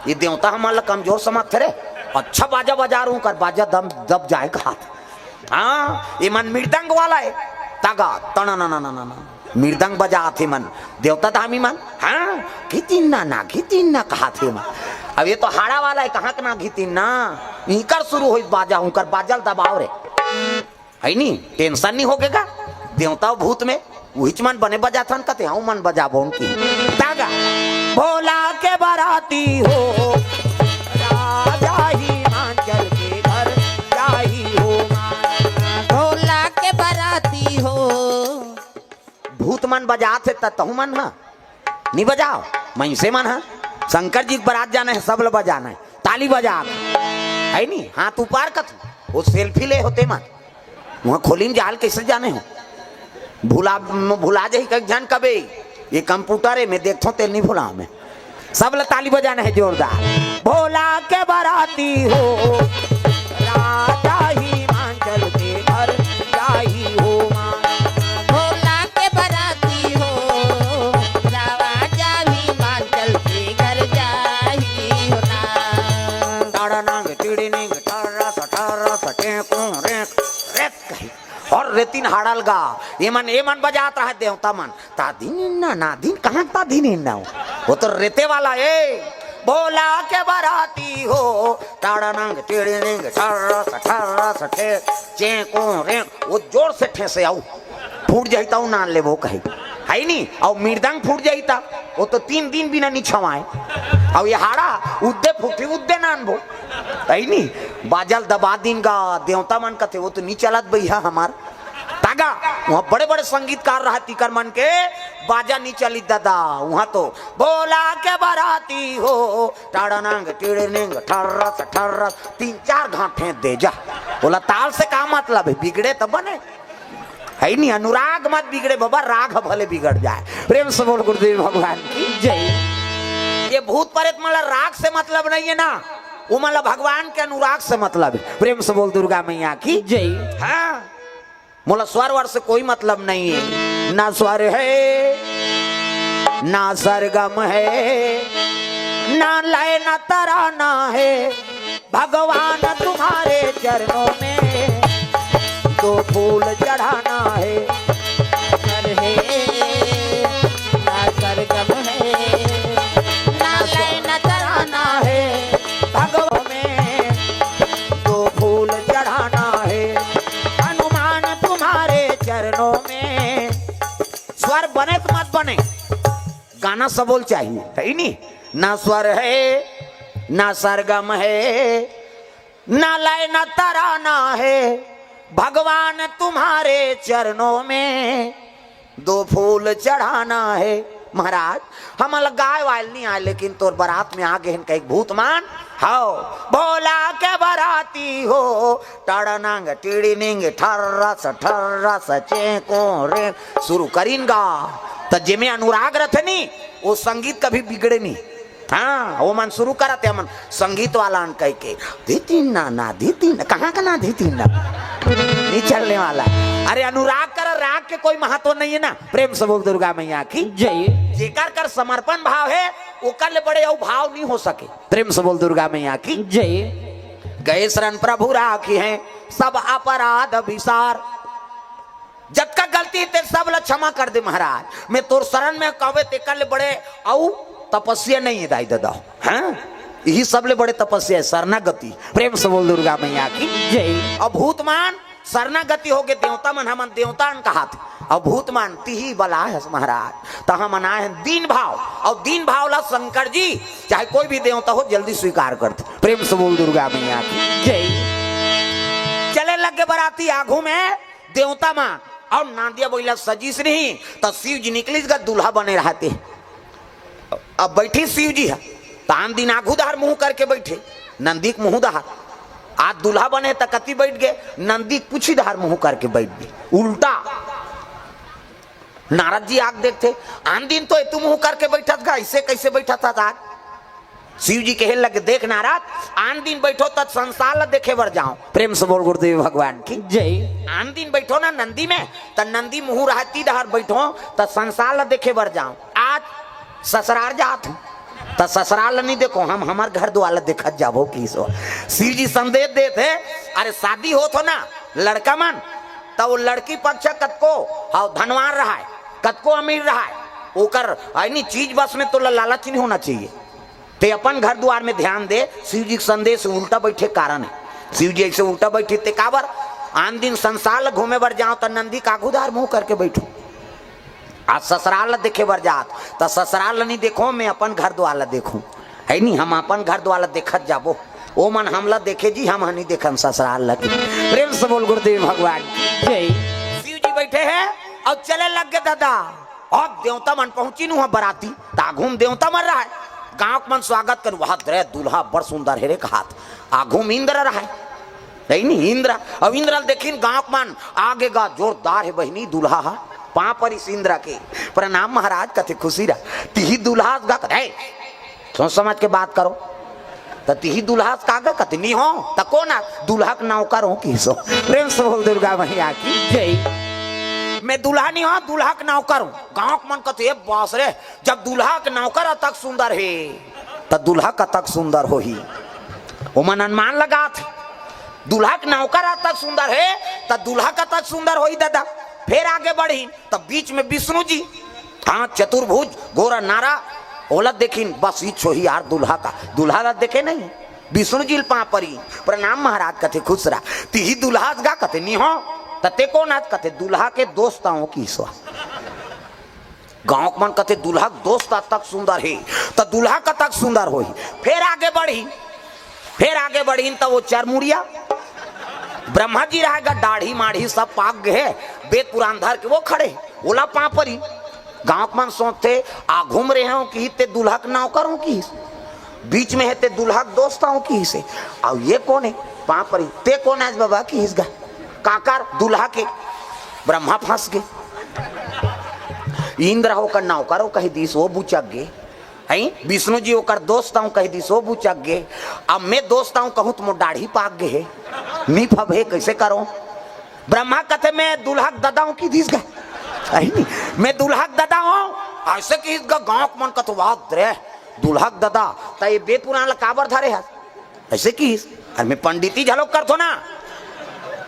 ये देवता हमन ल कमजोर समझथे रे, अच्छा बाजा बजा रहूं कर बाजा दम दब जाए कहाथे। हाँ, ये मन मृदंग वाला हे, त गा, तन न न न न न, मृदंग बजाथे मन, देवता धामी मन, हाँ, घितिन्ना ना, घितिन्ना कहाथे मन। अब ये तो हाड़ा वाला हे, कहाँ के ना घितिन्ना, इकर शुरू होई बाजा, उकर बाजा ल दबाओ रे। है नी, tension नी होगे गा। देवता भूत में उहिच मन बने बजाथन कथे, हूँ मन बजाबो उनकी। त गा, भोला के बराती हो, राजा हिमाचल के घर जाही हो माँ। भोला के बराती हो। भूत मन बजात हे त तहू मन ह नी बजाओ, मइनसे मन ह। शंकर जी के बरात जाना हे, सब ल बजाना हे, ताली बजा, है नी, हाथ ऊपर कथू, वो selfie ले होते मन। वहाँ खोली में जाल कैसे जाने हो? भुला, भुला जाही कई झन कबे, ये computer हे, मैं देखथों, तेल नहीं भुला मैं। सब ल ताली बजाना हे जोरदार। भोला के बराती हो, राजा हिमाचल के घर जाही हो माँ। भोला के बराती हो, राजा हिमाचल के घर जाही हो ना। टाड़ा नांग टिड़ी निंग टारा सा टारा सा टें कूं रेंक रेंक कही। और रेतिन हाड़ल गा, ये मन, ये मन बजात रहा देवता मन। ता दिन इन्ना ना दिन, कहाँ ता दिन इन्ना हो? वो तो रेते वाला है। भोला के बराती हो, टाड़ानंग टिड़िनिंग ठर्रस ठर्रस ठे, चेंको रें, वो जोर से ठेसे आऊ, फूट जाई त नान लेबो कही, है नी? अउ मृदंग फूट जाई त वो तो तीन दिन बिना नी छवाए। अउ ये हाड़ा उद्दे फूटी उद्दे नानबो, है नी? बाजल दबा दिन गा, देवता मन कथे वो तो नी चलत भैया हमार। तागा वहाँ बड़े बड़े संगीतकार रहा, तिकर मन के बाजा नी चली दादा। वहाँ तो भोला के बराती हो, टाड़ानंग टिड़निंग ठर्रस ठर्रस, तीन चार घाट फेंक दे जा। बोला ताल से का मतलब है, बिगड़े तो बने, है नी? अनुराग मत बिगड़े बाबा, राग भले बिगड़ जाए। प्रेम से बोल गुरुदेव भगवान की जय। ये भूत प्रेत मला राग से मतलब नहीं है ना, वो मला भगवान के अनुराग से मतलब है। प्रेम से बोल दुर्गा मैया की जय। हाँ, मोला स्वर वर से कोई मतलब नहीं है, ना स्वर है ना सरगम है, ना लय ना तराना है। भगवान तुम्हारे चरणों में दो फूल चढ़ाना है। स्वर है ना सरगम है, ना लय ना तराना है। भगवान में दो फूल चढ़ाना है। हनुमान तुम्हारे चरणों में। स्वर बने तो मत बने, गाना सबोल चाहिए, है नी? ना स्वर है ना सरगम है, ना लय ना तराना है। भगवान तुम्हारे चरणों में दो फूल चढ़ाना है। महाराज, हमला गाय वाल नहीं आए, लेकिन तोर बरात में आ गए हैं कई भूत मान। हाओ, भोला के बराती हो, टड़नंग टिड़िनिंग ठर्रस ठर्रस चेंको रे। शुरू करिन गा, त जेमे अनुराग रथे नी, वो संगीत कभी बिगड़े नी। हाँ, वो मन शुरू करत हे, मन संगीत वाला अन कह के, "धी तीन ना, ना, धी तीन ना।" कहाँ का ना धी तीन ना? नहीं चलने वाला। अरे, अनुराग कर, राग के कोई महत्व नहीं है ना। प्रेम से बोल दुर्गा मैया की जय। जेकर कर समर्पण भाव है, ओकर ले बड़े अउ भाव नहीं हो सके। प्रेम से बोल दुर्गा मैया की जय। गए शरण प्रभु राखी हैं सब अपराध विसार। जतका गलती हे ते सब ला क्षमा कर दे महाराज। मैं तोर शरण में कहवे तेकर ले बड़े अउ तपस्या नहीं है दाई ददा। हाँ, यही सब ले बड़े तपस्या है शरणागति। प्रेम से बोल दुर्गा मैया की जय। अब भूत मान शरणागति हो गए, देवता मन हमन देवता अन कहात। अब भूत मान तिही बला है महाराज, त हमन आए हैं दीन भाव। और दीन भाव ला शंकर जी चाहे कोई भी देवता हो जल्दी स्वीकार करते। प्रेम से बोल दुर्गा मैया की जय। चले लग गए बराती आगू में देवता मन, और नांदिया बइला सजीस नहीं, त शिव जी निकलिस गा दूल्हा बने रहते। अब बैठी शिव जी ह, त आन दिन आघू धार मुंह करके बैठे, नंदी के मुंह धार। आज दूल्हा बने त कति बैठ गए, नंदी कुछ ही धार मुंह करके बैठ गए, उल्टा। नारद जी आग देखते, आन दिन तो एतु मुंह करके बैठत गा, ऐसे कैसे बैठत हस आज? शिव जी कहे लगे, "देख नारद, आन दिन बैठो त संसार ला देखे बर जाओ।" प्रेम से बोल गुरुदेव भगवान की जय। आन दिन बैठो ना नंदी में, त नंदी मुंह रहती डहर बैठो त संसार ला देखे बर जाओ। आज ससुरार जात हो त ससुरार ला नहीं देखो, हम हमार घर द्वार ला देखत जाबो किसो। शिव जी संदेश देत हे, अरे शादी होत हो ना लड़का मन, त वो लड़की पक्ष कतको हाव धनवान रहाय, कतको अमीर रहाय, ओकर आइनी चीज बस में तोला लालच नहीं होना चाहिए। ते अपन घर द्वार में ध्यान दे। शिव जी के संदेश उल्टा बैठे कारण है। शिव जी ऐसे उल्टा बैठे ते काबर? आन दिन संसार ल घूमे बर जाओ त नंदी काघू धार मुंह करके बैठो। आज ससुराल ल देखे बर जात त ससुराल ल नहीं देखो, मैं अपन घर द्वार ल देखूं, है नी? हम अपन घर द्वार ल देखत जाबो, ओ मन हमला देखे जी, हम ह नहीं देखन ससुराल ल। प्रेम से बोल गुरुदेव भगवान की जय। शिव जी बैठे हैं और चले लग गए दादा। अब देवता मन पहुंची नु बराती, त आघू म देवता मन रहाय। गांव के मन स्वागत कर, "वाह रे, दूल्हा बड़ सुंदर हे रे," कहात। आघू म इंद्र रहाय, नहीं, नहीं, इंद्र। अब इंद्र ल देखिन गांव के मन, "आगे गा जोरदार हे बहिनी दूल्हा हा।" पांव परिस इंद्र के, "प्रणाम महाराज," कथे, "खुशी रह।" "तिही दूल्हा गा?" कथे, "ए, सोच समझ के बात करो।" त तिही दूल्हा का गा कथे, "नी हो।" त कोन आ? "दूल्हा के नौकर हो किसो।" प्रेम से बोल दुर्गा मैया की जय। "मैं दूल्हा नी हो, दूल्हा के नौकर हूँ।" गांव के मन कथे, "ए बास रे, जब दूल्हा के नौकर अतक सुंदर हे, त दूल्हा कतक सुंदर होही।" ओमन अनुमान लगात, "दूल्हा के नौकर अतक सुंदर हे, त दूल्हा कतक सुंदर होही दादा।" फिर आगे बढ़ी, त बीच में विष्णु जी, हाँ, चतुर्भुज, गोरा नारा, ओला देखिन, बस इच्छो ही यार दुल्हा का, दुल्हा ला देखे नहीं। विष्णु जी ल पाँव परी, "प्रणाम महाराज।" कथे, "खुश रह।" "तिही दुल्हा हस गा?" कथे, "नी हो।" "त ते कोन हस?" कथे, "दुल्हा के दोस्त आंव किहिस।" गांव के मन कथे, "दुल्हा के दोस्त अतक सुंदर हे, त दुल्हा कतक सुंदर होही।" फेर आगे बढ़ी, फेर आगे बढ़ी, त वो चरमुड़िया ब्रह्मा जी रहे गा, दाढ़ी माढ़ी सब पाक गे हे, बेग पुरान धर के वो खड़े, ओला पाँव परी। गांव के मन सोचथे, "आघू म रेहेंव किहिस, ते दुल्हा के नौकर आंव किहिस, बीच में हे ते दुल्हा के दोस्त आंव किहिस हे, अउ ये कोन हे?" पाँव परी, "ते कोन हस बबा?" किहिस गा, "काकर?" "दुल्हा के।" ब्रह्मा फंस गे। इंद्र ह ओकर नौकर आंव कहि दिस, वो बुचक गे। हैं? विष्णु जी ओकर दोस्त आंव कहि दिस, वो बुचक गे। अब मैं दोस्त आंव कहूं त मोर दाढ़ी पाक गे हे, नी फबे, कइसे करों? ब्रह्मा कथे, "मैं दुल्हा के ददा आंव" किहिस गा। अही नी, "मैं दुल्हा के ददा आंव।" अइसे किहिस गा, गांव के मन कथे, "वाह रे, दुल्हा के ददा, त ये बेग पुरान ला काबर धरे हस?" अइसे किहिस, "अरे मैं पंडिती घलो करथों ना।"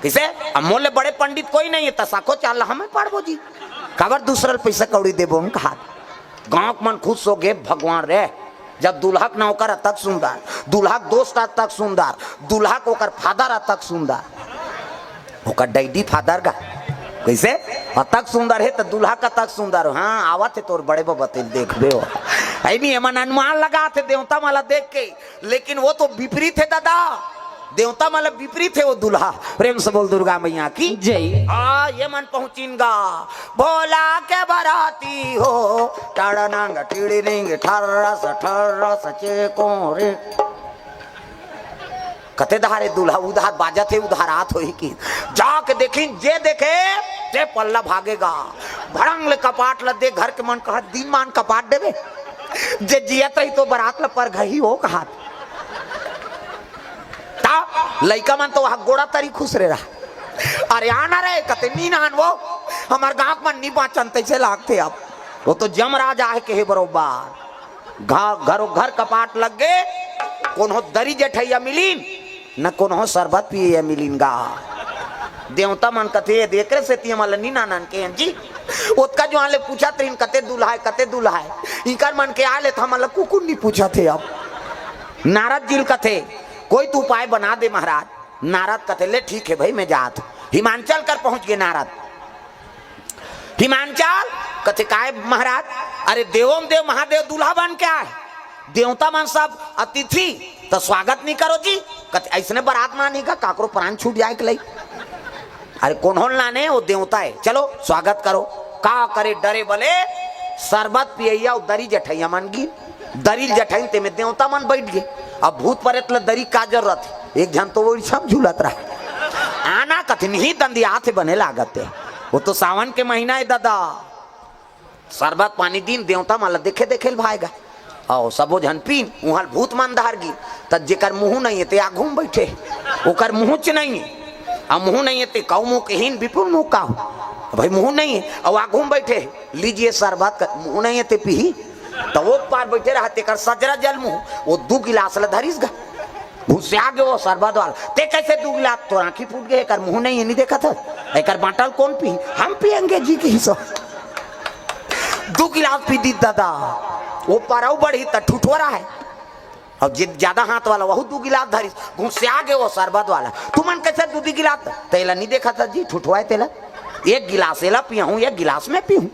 कइसे? "अब मोर ले बड़े पंडित कोई नहीं हे, त साखो चाल ला हमें पाड़बो जी, काबर दूसरा ल पइसा कौड़ी देबो हम?" कहा गांव के मन खुश हो गे, "भगवान रे, जब दुल्हा के नौकर अतक सुंदर, दुल्हा के दोस्त अतक सुंदर, दुल्हा के ओकर फादर अतक सुंदर, ओकर डैडी फादर गा, कइसे अतक सुंदर हे, त दुल्हा कतक सुंदर हो।" "हाँ, आवत हे तोर बड़े बबा, तेला देखबे हो।" अइ नी, एमन अनुमान लगाथे देवता मन ला देख के, लेकिन वो तो विपरीत हे दादा, देवता मन ला विपरीत हे वो दुल्हा। प्रेम से बोल दुर्गा मैया की जय। आ, ये मन पहुंचिन गा भोला के बराती हो, टड़नंग टिड़निंग ठर्रस ठर्रस चेकों रे। कथे, "दहारे दुल्हा उधार बाजत हे, उधार आत होही कि?" जाके देखिन, जे देखे, ते पल्ला भागे गा। भड़ंग ले कपाट ल दे, घर के मन कहा, "दिनमान कपाट देबे, जे जियत रही तो बरात ल परघही हो," कहा। त लइका मन तो वहां गोड़ा तरी खुसरे रहा। "अरे आना रे," कथे, "नी नान वो, हमर गांव के मन नी बांचन तइसे लागथे अब।" वो तो जमराज आहे कहे बरोबर। घ-, घरो घर कपाट लग गे, कोनो दरी जेठइया मिलिन, न कोनो सरबत पियइया मिलिन गा। देवता मन कथे, "ये देख रे सेती हमन ल नी नानन के हन जी।" ओतका जुआन ले पूछत रहिन, "कते दुल्हा हे, कते दुल्हा हे?" इंकर मन के आय ले त हमन ल कुकुर नी पूछत हे अब। नारद जी ल कथे, "कोई तो उपाय बना दे महाराज।" नारद कथे, "ले ठीक हे भाई, मैं जात हूं।" हिमांचल कर पहुंच गे नारद। हिमांचल कथे, "काय महाराज?" "अरे देवों देव महादेव दूल्हा बन के आय, देवता मन सब अतिथि, त स्वागत नी करो जी?" कथे, "अइसने बरात म आनी का, काकरो प्राण छूट जाय के लई?" "अरे कोनो ल नाने, वो देवता हे, चलो स्वागत करो।" का करे, डरे बले सरबत पियइया अउ दरी जेठइया मन गिन। दरी ल जठइन, तेमे देवता मन बइठ गे। अब भूत परेत ल दरी का जरूरत हे? एक झन तो वो रिछम झूलत रहा। आना कथिन ही दंदियाथे बने लागत हे। वो तो सावन के महीना हे दादा। सरबत पानी दिन देवता मन ल देखे देखे ल भाय गा। अउ सबो झन पीन, उहां ल भूत मन धर गिन। त जेकर मुंह नइ हे ते आघू म बइठे हे। ओकर मुंहच नइ हे। अउ मुंह नइ हे ते कउ मुंह के हीन बिपुल मुंह का हो। भाई मुंह नइ हे, अउ आघू म बइठे हे। लीजिए सरबत का, मुंह नइ हे ते पीही। त वो पार बइठे रहा, तेकर सजरा जल मुंह, वो दू गिलास ल धरिस गा। घुसिया गे वो सरबत वाला, "ते कइसे दू गिलास? तोर आंखी फूट गे, एकर मुंह नइ हे, नी देखत हस? एकर बांटा ल कोन पीही? हम पियेंगे जी," किहिस। दू गिलास पी दिस दादा, वो पार अउ बढ़िस त ठुठोरा हे। अउ जे ज्यादा हाथ वाला, वहू दू गिलास धरिस, घुसिया गे वो सरबत वाला, "तुमन कइसे दू दू गिलास?" "तेला नी देखत हस जी, ठुठोरा हे तेला, एक गिलास एला पियहूं, एक गिलास मैं पीहूं।"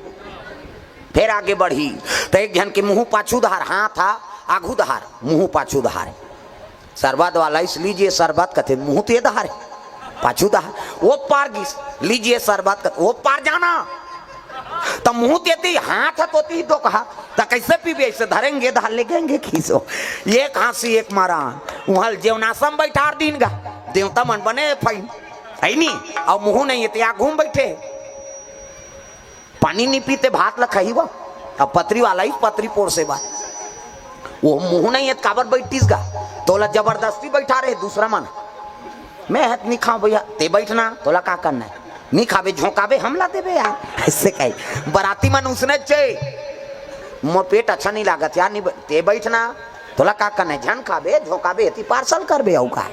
फेर आगे बढ़िस, त एक झन के मुंह पाछू डहार, हाथ हा आघू डहार, मुंह पाछू डहार। सरबत वाला आइस, "लीजिए सरबत," कथे, "मुंह तो ये डहार हे, पाछू डहार।" वो पार गिस, "लीजिए सरबत," कथे, "वो पार जाना, त मुंह तो एती, हाथ ह तो एती डोकहा, त कइसे पीबे? अइसे धरेंगे, डहार ले गेंगे खीसो।" एक हांसी, एक मारा, उहां ल जेवनासम बइठार दीन गा, देवता मन बने फाइन, हे नी? अउ मुंह नइ हे ते आघू म बइठे। पानी नी पीते, भात ल खाही वो। अब पतरी वाला ही पतरी पोर से बा। वो मुंह नइ हे त काबर बइठिस गा? तोला जबरदस्ती बइठारे हे दूसरा मन। "मैं हत नी खांव भइया, ते बइठ ना, तोला का करना हे? नी खाबे, झोंकाबे, हमला देबे यार।" अइसे कही। बराती मन उसने चे, "मोर पेट अच्छा नी लागत यार, नी ब-, ते बइठ ना, तोला का करना हे? झन खाबे, झोंकाबे, एती पार्सल करबे, अउ का?"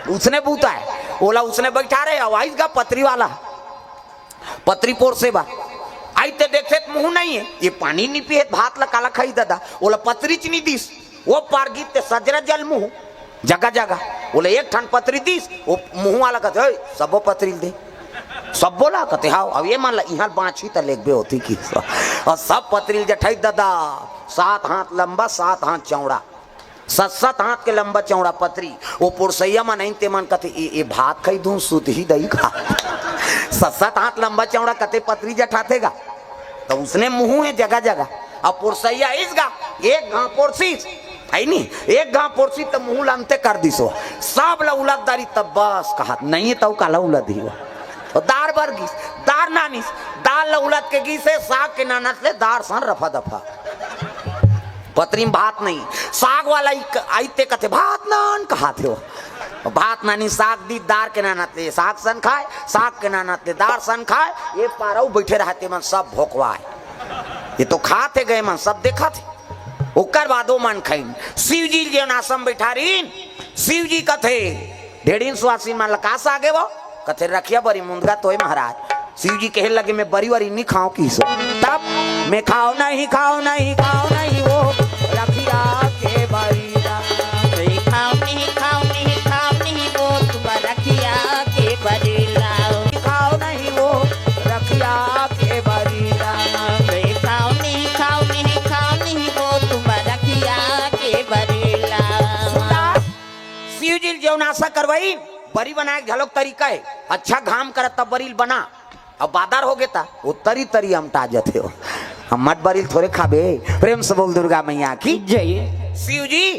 उसने बूता हे, ओला उसने बइठारे, अउ आइस गा पतरी वाला। पतरी पोर से बा। अई ते देखथे त मुहूं नइ हे, ये पानी नइ पिए त भात ला काला खाही ददा, ओला पतरीच नइ दिस। ओ पार गिस ते सजरा जल मुहूं, जगह जगह। ओला एक ठन पतरी दिस, ओ मुहूं वाला कथे, "ओए, सबो पतरी ल दे।" "सबो ला?" कथे, "हाव।" "अब ये मन ला इहां बांचही त लेगबे होती की।" अउ सब पतरी ल जठाइस ददा, सात हाथ लंबा, सात हाथ चौड़ा, सत सत हाथ के लंबा चौड़ा पतरी। ओ पुरसइया मन आइन ते मन कथे, "ए, ए भात खाही धुन सुतही दई का?" सत सत हाथ लंबा चौड़ा कते पतरी जठाथे गा। त उसने मुहूं हे जगह जगह। अब पुरसइया आइस गा, एक घांव पोरसिस, हइ नी, एक घांव पोरसिस त मुहूं ल अंते कर दिस ओ। सब ल उलद डारिस तब बस कहत, "नइ हे तउ काला उलदही ओ।" ओ दार बर गिस, दार नानिस, दार ल उलद के गिस हे, साग के नानत ले दार सन रफा दफा। पतरी म भात नइ, साग वाला ही क-, आइस ते कथे, "भात नान," कहाथे ओ। भात नानिस, साग दिस, दार के नानत ले साग सन खाय, साग के नानत ले दार सन खाय। ए पार अउ बइठे रहय ते मन सब भोकवाय। ये तो खाथे गा ए मन, सब देखथे। ओकर बाद ओ मन खाइन। शिव जी जेन आसन बइठा रहिन, शिव जी कथे, ढेड़हिन सुवासिन मन ल का सागे ओ? कथे, "रखिया बरी मुंदगा तोय महाराज।" शिव जी कहे लगे, "मैं बरी वरी नइ खांव किहिस ओ।" तब, "मैं खांव नहीं, खांव नहीं, खांव नहीं ओ रखिया के बरी ला।" "मैं खांव नहीं, खांव नहीं, खांव नहीं ओ तुम रखिया के बरी ला।" "खांव नहीं ओ रखिया के बरी ला।" "मैं खांव नहीं, खांव नहीं, खांव नहीं ओ तुम रखिया के बरी ला।" सुना, शिव जी ल जेन आसन करवाइन, बरी बनाय के घलोक तरीका हे। अच्छा घाम करत तब बरी ल बना, अब बादर होगे त ओ तरी तरी अमटा जथे ओ। अम्मट बरी ल थोरे खाबे। प्रेम से बोल दुर्गा मैया की। जय। शिव जी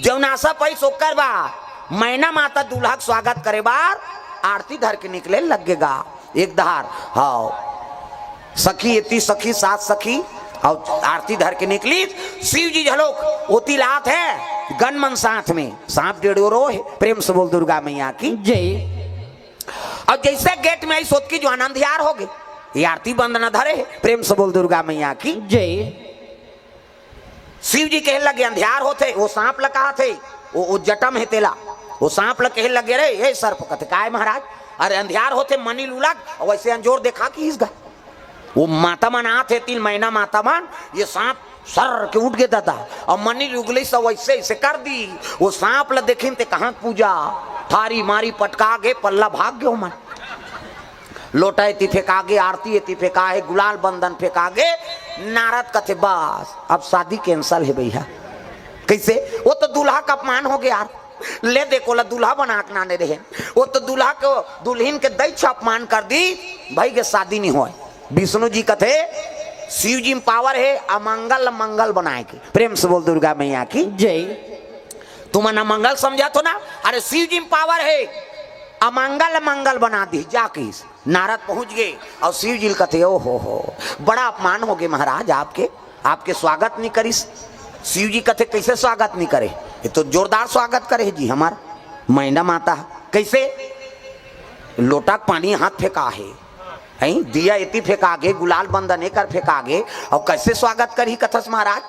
जेन आसन पाइस ओकर बाद मैना माता दूल्हा के स्वागत करे बर आरती धर के निकले लगे गा। एक धार, हाव, सखी एती सखी सात सखी, अउ आरती धर के निकलिस। शिव जी घलोक ओती ल आत हे, गन मन साथ में, सांप डेढ़ोरो हे। प्रेम से बोल दुर्गा मैया की। जय। अउ जइसे गेट में आइस ओतकी जुवार अंधियार होगे। ये आरती बंद न धरे हे। प्रेम से बोल दुर्गा मैया की। जय। शिव जी कहे लगे, "अंधियार होथे।" ओ सांप ल कहत हे, ओ, ओ जटा म हे तेला, ओ सांप ल कहे लगे, "रे, हे सर्प," कथे, "काय महाराज?" "अरे अंधियार होथे, मनी ल उलद।" अउ अइसे अंजोर देखा किहिस गा। ओ माता मन आत हे, तीन मैना माता मन, ये सांप सर्र के उठ गे ददा, अउ मनी ल उगलिस अउ अइसे अइसे कर दिस। ओ सांप ल देखिन ते कहां पूजा, थारी मारी पटका गे, पल्ला भाग गे ओ मन। लोटा एती फेंका गे, आरती एती फेंका हे, गुलाल बंदन फेंका गे। नारद कथे, "बस, अब शादी cancel हे भइया।" "कइसे?" "ओ तो दूल्हा के अपमान होगे यार। ले देख, ओला दूल्हा बना के लाने रहेन, ओ तो दूल्हा के, दुल्हिन के दई छाप मान कर दिस, भई के शादी नइ होय।" विष्णु जी कथे, "शिव जी म power हे अमंगल ल मंगल बनाय के।" प्रेम से बोल दुर्गा मैया की। जय। तुमन अमंगल समझत हो ना? अरे शिव जी म power हे, अमंगल ल मंगल बना दिस, जा किहिस। नारद पहुंच गे अउ शिव जी ल कथे, "ओ हो हो, बड़ा अपमान होगे महाराज आपके, आपके स्वागत नइ करिस।" शिव जी कथे, "कइसे स्वागत नइ करे? ये तो जोरदार स्वागत करे हे जी हमर मैना माता ह।" "कइसे?" "लोटा के पानी हाथ फेंका हे, हैं? दिया एती फेंका गे, गुलाल बंदन एकर फेंका गे, अउ कइसे स्वागत करही कथस महाराज?"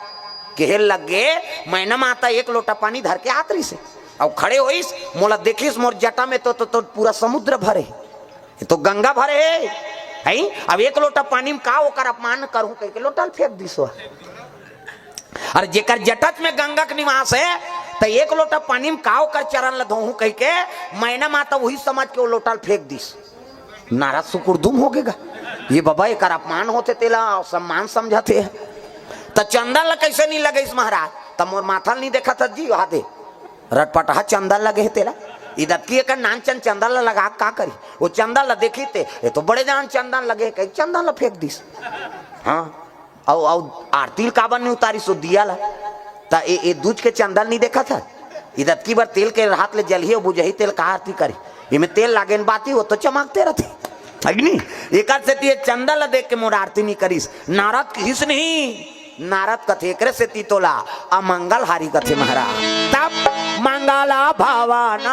कहे लगे, "मैना माता एक लोटा पानी धर के आत रहिस हे, अउ खड़े होइस, मोला देखिस, मोर जटा में तो, तो, तो पूरा समुद्र भरे हे।" ये तो गंगा भरे हे, हैं? अब एक लोटा पानी म का ओकर अपमान करहूं कहिके लोटा ल फेंक दिस ओ। अरे जेकर जटच में गंगा के निवास हे, त एक लोटा पानी म का ओकर चरण ल धोहूं कहिके मैना माता उही समझ के ओ लोटा ल फेंक दिस। नारद सुकुरदुम होगे गा, ये बबा एकर अपमान होथे तेला सम्मान समझत हे। त चंदन ल कइसे नइ लगइस महाराज? त मोर माथा ल नइ देखत हस जी, वहा दे। रटपटहा चंदन लगे हे तेला। इदतकी एकर नानचन चंदन ल लगा के का करी? ओ चंदन ल देखिस ते, "ए तो बड़े जान चंदन लगे हे," कहिके चंदन ल फेंक दिस। हां, अउ, अउ आरती ल काबर नइ उतारिस ओ दिया ल? त ए, ए दूज के चंदन नइ देखत हस? इदतकी बर तेल के हाथ ले जलही अउ बुझही तेल का आरती करही? एमे तेल लागे न बाती, ओ तो चमकते रथे। अग्नि, एकर सेती ए चंदन ल देख के मोर आरती नइ करिस। नारद किहिस नहीं। नारद कथे, "एकरे सेती तोला अमंगल हारी कथे महाराज।" तब मंगल भवन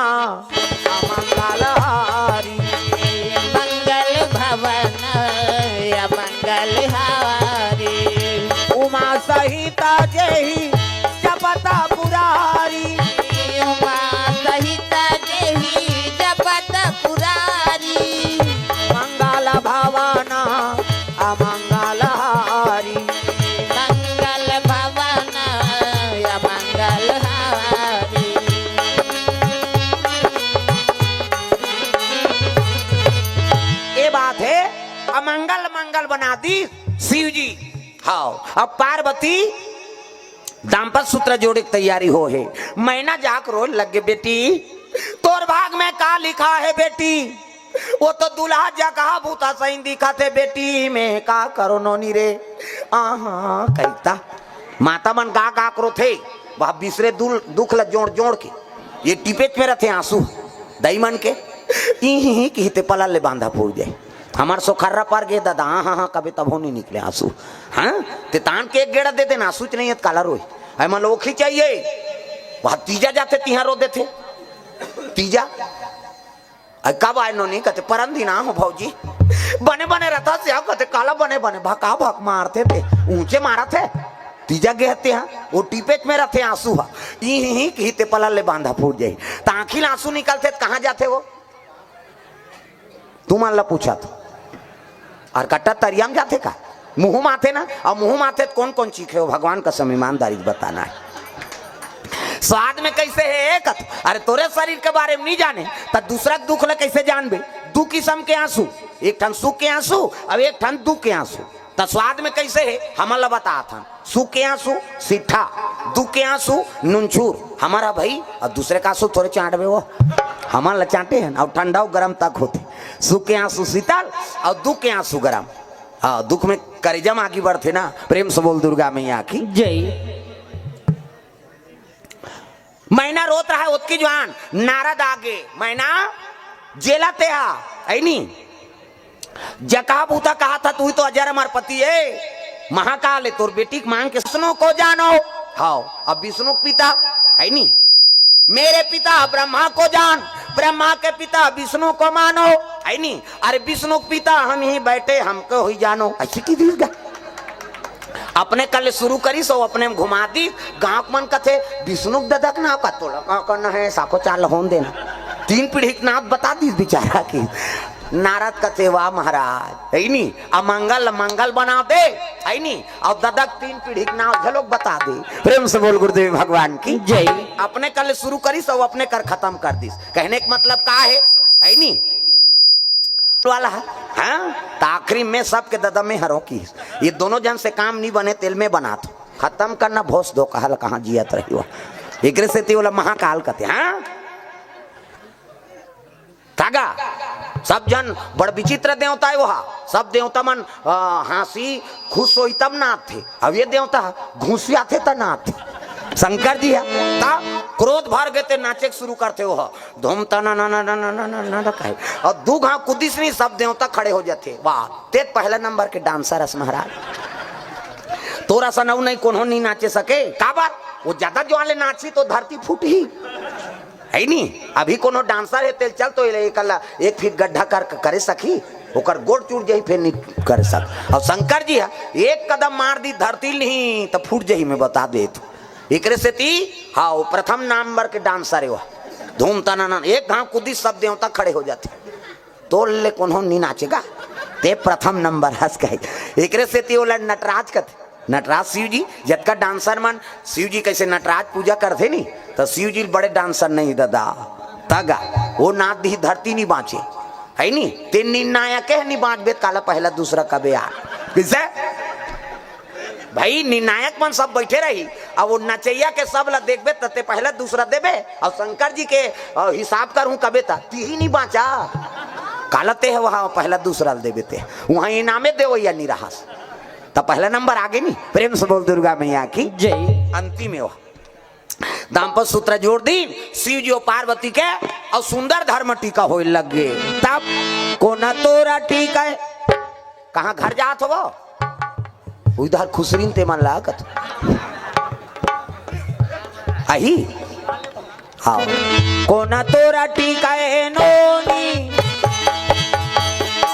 अमंगल हारी। मंगल भवन अमंगल हारी। उमा सहित जेहि जपत पुरारी। उमा सहित जेहि जपत पुरारी। मंगल भवन अमंगल मंगल मंगल बना दी शिव जी। हाँ, अब पार्वती दाम्पत्य सूत्र जोड़े के तैयारी हो हे। मैना जाके रोए लगे, बेटी, तोर भाग में का लिखा हे बेटी? वो तो दूल्हा जकहा भूता सही दिखत हे बेटी, मैं का करो नोनी रे। आहा, कहिता माता मन का का करो थे, वह बिसरे दुल-, दुख ल जोड़ जोड़ के ये टिपेच में रथे आंसू। दई मन के इही ही किहिते पलल ले बांधा फूट जाए। हमर सोखर्रा पर गे दादा, हाँ, हाँ, हाँ, कबे तभो नहीं निकले आंसू। हाँ, ते तान के एक गेड़ा दे देना, आंसू च नहीं है, काला रोई। ऐ मन ओखी चाहिए, वह तीजा जाथे, तिहां रो देथे। तीजा, "अ, कब आए नोनी?" कहते, "परन दिन आ हो भौजी।" "बने बने रहता से आओ," कहते, "काला बने बने, भका भक मारथे ते, ऊंचे मारत हे।" तीजा गे हते हा, वो टिपेच में रहते आंसू हा। ई ही, ही, ही, ते पलल ले बांधा फूट जाई। त आंखी ले आंसू निकलथे त कहाँ जाथे वो? तुमन ला पूछत। अउ कट्टा तरिया म जाथे का? मुंह म आथे ना, अउ मुंह म आथे त कोन कोन चीखे हो? भगवान कसम ईमानदारी से बताना हे। स्वाद में कैसे हे एक? अरे तोरे शरीर के बारे में नहीं जाने, त दूसरा के दुख ला कैसे जानबे? दू किसम के आंसू, एक ठन सुख के आंसू अउ एक ठन दुख के आंसू। त स्वाद में कैसे हे, हमन ला बतात हन। सुख के आंसू सीठा, दुख के आंसू नुनछूर। हमर भई, अउ दूसरे के आंसू थोरे चांटबे वो, हमन ला चांटे हन। अउ ठंडा अउ गरम तक होथे। सुख के आंसू शीतल अउ दुख के आंसू गरम। हाँ, दुख में करेजा म आगी बढ़थे ना। प्रेम से बोल दुर्गा मैया की। जय। मैना रोत रहा ओतकी जुवार, नारद आगे, मैना जेला तेहा, ऐनी। जकहा भूता कहाथे, तू ही तो अजर अमर पति हे, महाकाल हे, तोर बेटी के मांग के विष्णु को जानो। हाव, अब विष्णु के पिता, ऐनी। मेरे पिता ब्रह्मा को जान, ब्रह्मा के पिता विष्णु को मानो, ऐनी। अरे विष्णु के पिता हम ही बैठे, हमको ही जानो, ऐसे की दिल गा। अपने कल शुरू करिस, अउ अपने म घुमा दिस। गांव के मन कथे, "विष्णु के ददा के नाव का तोला का करना हे, साखो चाल होन देना।" तीन पीढ़ी के नाव बता दिस बेचारा के। नारद कथे, "वाह महाराज, ऐनी, अमंगल मंगल बना दे, ऐनी, अउ ददा के तीन पीढ़ी के नाव घलोक बता दे।" प्रेम से बोल गुरुदेव भगवान की जय। अपने कल शुरू करिस, अउ अपने कर खत्म कर दिस। कहने के मतलब का हे, ऐनी? वाला हे, हाँ? त आखिरी में सबके ददा में हरों की, ये दोनों जन से काम नहीं बने, तेल में बना दो, खत्म करना, भोस दो, कहल कहाँ जियत रही हो। एकरे सेती ओला महाकाल कथे, हाँ? तागा, सब जन बड़ विचित्र देवता हे वहा, सब देवता मन, अ, हाँसी खुश होई तब नाचथे, अब ये देवता घुसियाथे त नाचथे। शंकर जी हे, त क्रोध भर गे ते नाचे के शुरू करथे वहा। धूम तना ना ना ना ना ना ना ना ना कहे। अउ दू घांव कुदिस नहीं, सब देवता खड़े हो जाथे। वाह, ते पहला नंबर के डांसर हस महाराज। तोर असन अउ नहीं कोनो नहीं नाचे सके। काबर? वो ज्यादा जोर ले नाचही तो धरती फूटही। हे नहीं? अभी कोनो डांसर हे तेल चल तो एला एक अल्ला एक फीट गड्ढा कर, करे सकही। ओकर गोड़ चूर जाही, फेर नहीं करे सक। अउ शंकर जी हे, एक कदम मार दी धरती नहीं त फूट जाही, मैं बता देत हूँ। एकरे सेती, हाँ, वो प्रथम नंबर के डांसर हे वो। धूम तना ना, एक घांव कुदिस सब देवता खड़े हो जाथे। तोर ले कोनो नहीं नाचेगा, ते प्रथम नंबर हस कहे। एकरे सेती ओला नटराज कथे। नटराज शिव जी, जतका डांसर मन शिव जी कैसे नटराज पूजा करथे नहीं, त शिव जी बड़े डांसर नहीं ददा। तगा, वो नाच दिही धरती नहीं बांचे। हे नहीं? ते निर्णायक हे, नहीं बांचबे त काला पहला दूसरा कबे यार। किसे? भाई, निर्णायक मन सब बैठे रही, अब वो नचैया के सब ला देखबे त ते पहला दूसरा देबे, अउ शंकर जी के, अ, हिसाब करहूं कबे त तिही नहीं बांचा। काला ते हे वहां पहला दूसरा ल देबे ते, वहां इनामे देवैया नहीं रहस। त पहला नंबर आगे नहीं। प्रेम से बोल दुर्गा मैया की जय। अंतिम हे वो। दाम्पत्य सूत्र जोड़ दी शिव जी अउ पार्वती के, अउ सुंदर धर्म टीका होए लग गे। तब कोना तोरा टीका हे? कहाँ घर जात हो वो? उधर खुसरिन ते मन ला कत। अही? हाँ। कोना तोरा टीका हे नोनी?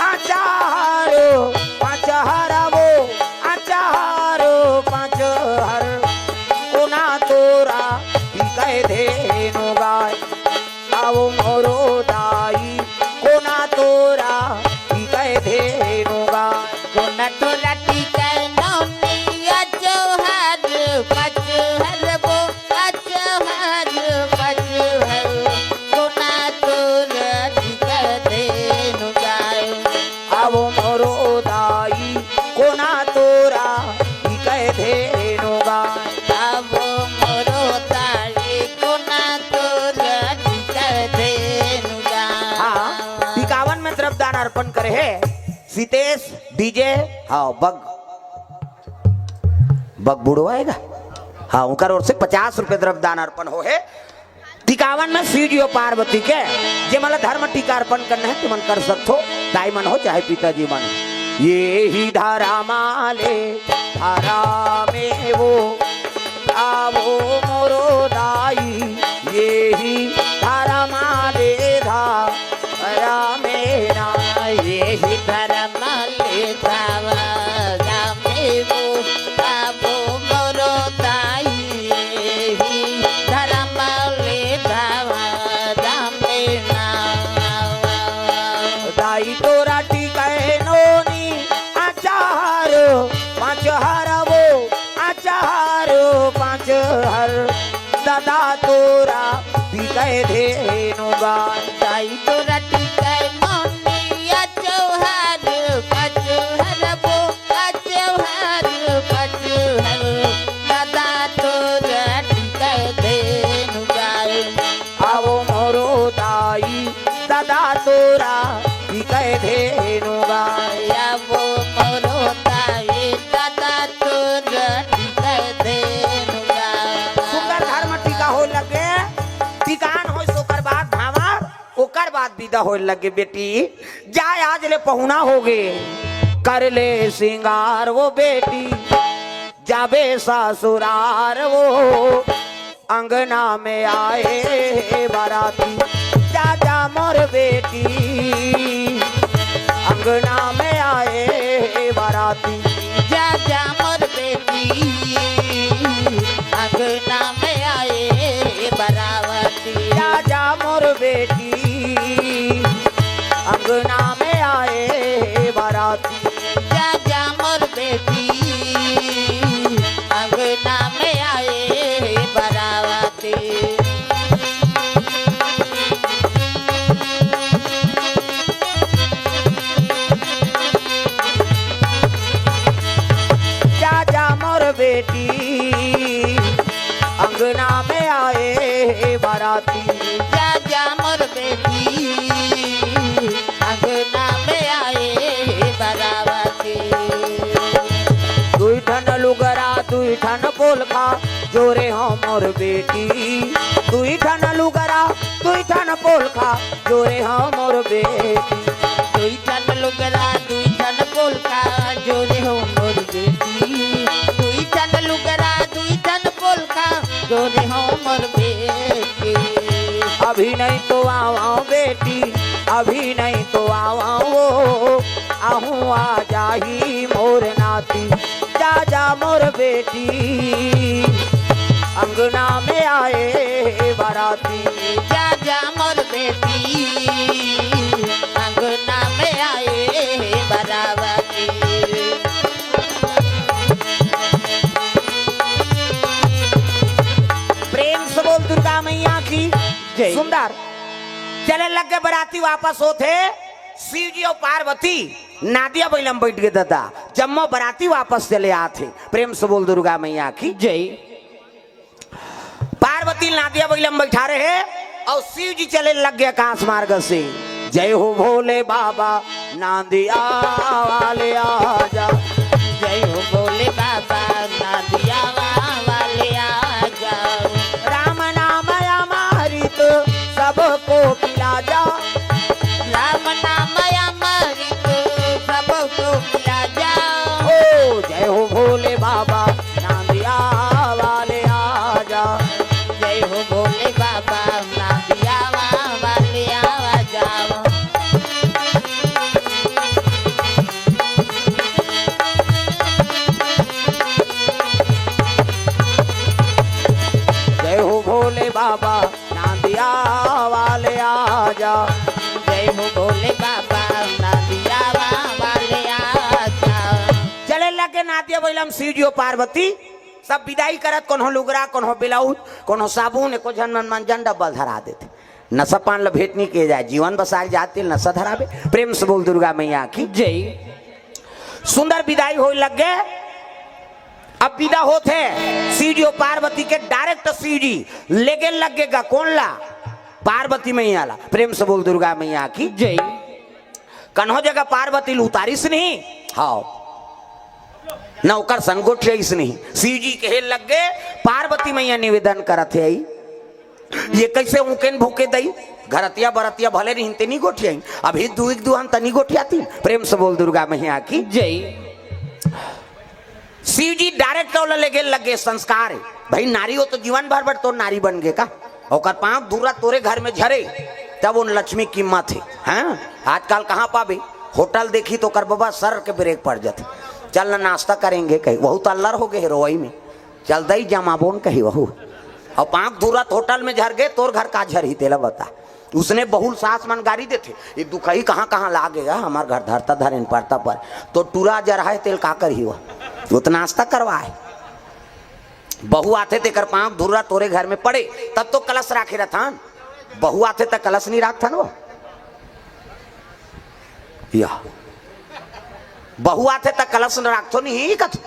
अचारो पाँच हर वो, अचारो पाँच हर। कोना तोरा टीका हे धेनु गाय। आओ मोरो दाई, कोना तोरा टीका हे धेनु गाय। कोना तोरा टीका हे नोनी, अचारो पाँच हर वो, अचारो पाँच हर। कोना तोरा टीका हे दीतेश डीजे, हाँ, बग, बग बुढ़वा हे गा। हाँ, उनकर ओर से पचास रुपये द्रव्य दान अर्पण होहे। टिकावन में शिव जी अउ पार्वती के, जे मन ला धर्म टीका अर्पण करना हे, तुमन कर सकथो, दाई मन हो चाहे पिताजी मन। ये ही धर्म ले धर्म में वो, आवो मोरो दाई, ये ही धर्म ले धर्म में ना। ये ही धर्म ले धर्म में वो, आवो मोरो दाई, ये ही धर्म ले धर्म में ना। दाई तोरा टिकै नोनी अचार, पाँच हर वो अचार, पाँच हर ददा तोरा बिकै धेनु गा। दाई तोरा टिकै नोनी अचार, पाँच हर वो अचार, पाँच हर ददा तोरा बिकै धेनु गा। आवो मोरो दाई, ददा तोरा बिकै धेनु गा। आवो मोरो दाई, ददा तोरा बिकै धेनु गा। सुंदर धर्म टीका होय लगे, टिकान होय, ओकर बाद भांवर, ओकर बाद बिदा होय लगे। बेटी, जा आज ले पहुना होगे, कर ले सिंगार वो बेटी, जाबे ससुरार वो, अंगना में आए बाराती, जा जा मोर बेटी, अंगना में आए बाराती। जा जा मोर बेटी, अंगना में आए बाराती। जा जा मोर बेटी, अंगना में आए बाराती। जा जा मोर बेटी, अंगना में आए बाराती। जा जा मोर बेटी, अंगना में आए बाराती। जा जा मोर बेटी, अंगना में आए बाराती। दुई ठन लुगरा, दुई ठन पोलखा, जोरे हो मोर बेटी। दुई ठन लुगरा, दुई ठन पोलखा, जोरे हो मोर बेटी। दुई ठन लुगरा, दुई ठन पोलखा, जोरे हो मोर बेटी। दुई ठन लुगरा, दुई ठन पोलखा, जोरे हो मोर बेटी। अभी नहीं तो आवा बेटी, अभी नहीं तो आवा वो, आहूँ आ जाही मोर नाती। जा जा मोर बेटी, अंगना में आए बाराती। जा जा मोर बेटी, अंगना में आए बाराती। प्रेम से बोल दुर्गा मैया की जय। सुंदर। चले लग गे बराती, वापस होत हे शिव जी अउ पार्वती नादिया बइला म बइठ गे ददा। जम्मो बराती वापस चले आत हे। प्रेम से बोल दुर्गा मैया की जय। पार्वती नादिया बइला म बइठारे हे अउ शिव जी चले लग गे आकाश मार्ग से। जय हो भोले बाबा, नांदिया वाले आजा। जय हो भोले बाबा, नांदिया वाले आजा। राम नाम अमृत सबको पिला जा। राम नाम अमृत सबको पिला जा। ओ जय हो भोले बाबा, नांदिया वाले आजा। जय हो भोले बाबा, नांदिया वाले आजा। जय हो भोले बाबा, नांदिया वाले आजा। जय हो भोले बाबा, नांदिया वाले आजा। चले लगे नादिया बइला म शिव जी अउ पार्वती, सब बिदाई करत, कोनो लुगरा, कोनो ब्लाउज, कोनो साबुन, एको झन मन मंजन डब्बा धरा देथे। नशा पान ल भेंट नइ किए जाए, जीवन बसाए जात तेला नशा धराबे। प्रेम से बोल दुर्गा मैया की जय। सुंदर बिदाई होय लग गे। अब बिदा होत हे शिव जी अउ पार्वती के, direct शिव जी लेगे लग गे गा कोन ला? पार्वती मैया ला। प्रेम से बोल दुर्गा मैया की जय। कन्हो जगह पार्वती ल उतारिस नहीं, हाव, न ओकर संग गोठियाइस नहीं। शिव जी कहे लग गे, पार्वती मैया निवेदन करत हे, आई, ये कैसे ऊँकेन भूके दई? घरतिया बरतिया भले रहिन ते नी गोठियाइन, अभी दुई दुहन त नी गोठियातिन। प्रेम से बोल दुर्गा मैया की। जय। शिव जी डायरेक्ट ओला लेगे लगे संस्कार हे। भाई, नारी हो तो जीवन भर बर तोर नारी बन गे का? ओकर पाँव धूरा तोरे घर में झरे, तब उन लक्ष्मी कीमत हे। हाँ, आजकल कहाँ पाबे? होटल देखी तो ओकर बबा सर के ब्रेक पड़ जाथे। चल ना, नाश्ता करेंगे कही, वहू तो अल्लर हो गे हे रोवई में। चल दई जमाबोन कही वहू। अउ पाँव धूरा त होटल में झर गे, तोर घर का झरही तेला बता। उसने बहुल सास मन गारी देथे, ये दुखही कहाँ कहाँ लागे गा, हमार घर धरता धरेन परता पर, तो टूरा जरहा हे तेल का करही वह? वो तो नाश्ता करवाए। बहू आथे तेकर पाँव धूरा तोरे घर में पड़े, तब तो कलश राखे रथन। बहू आथे त कलश नहीं राखथन वो। या बहू आथे त कलश न राखथो नहीं कथो।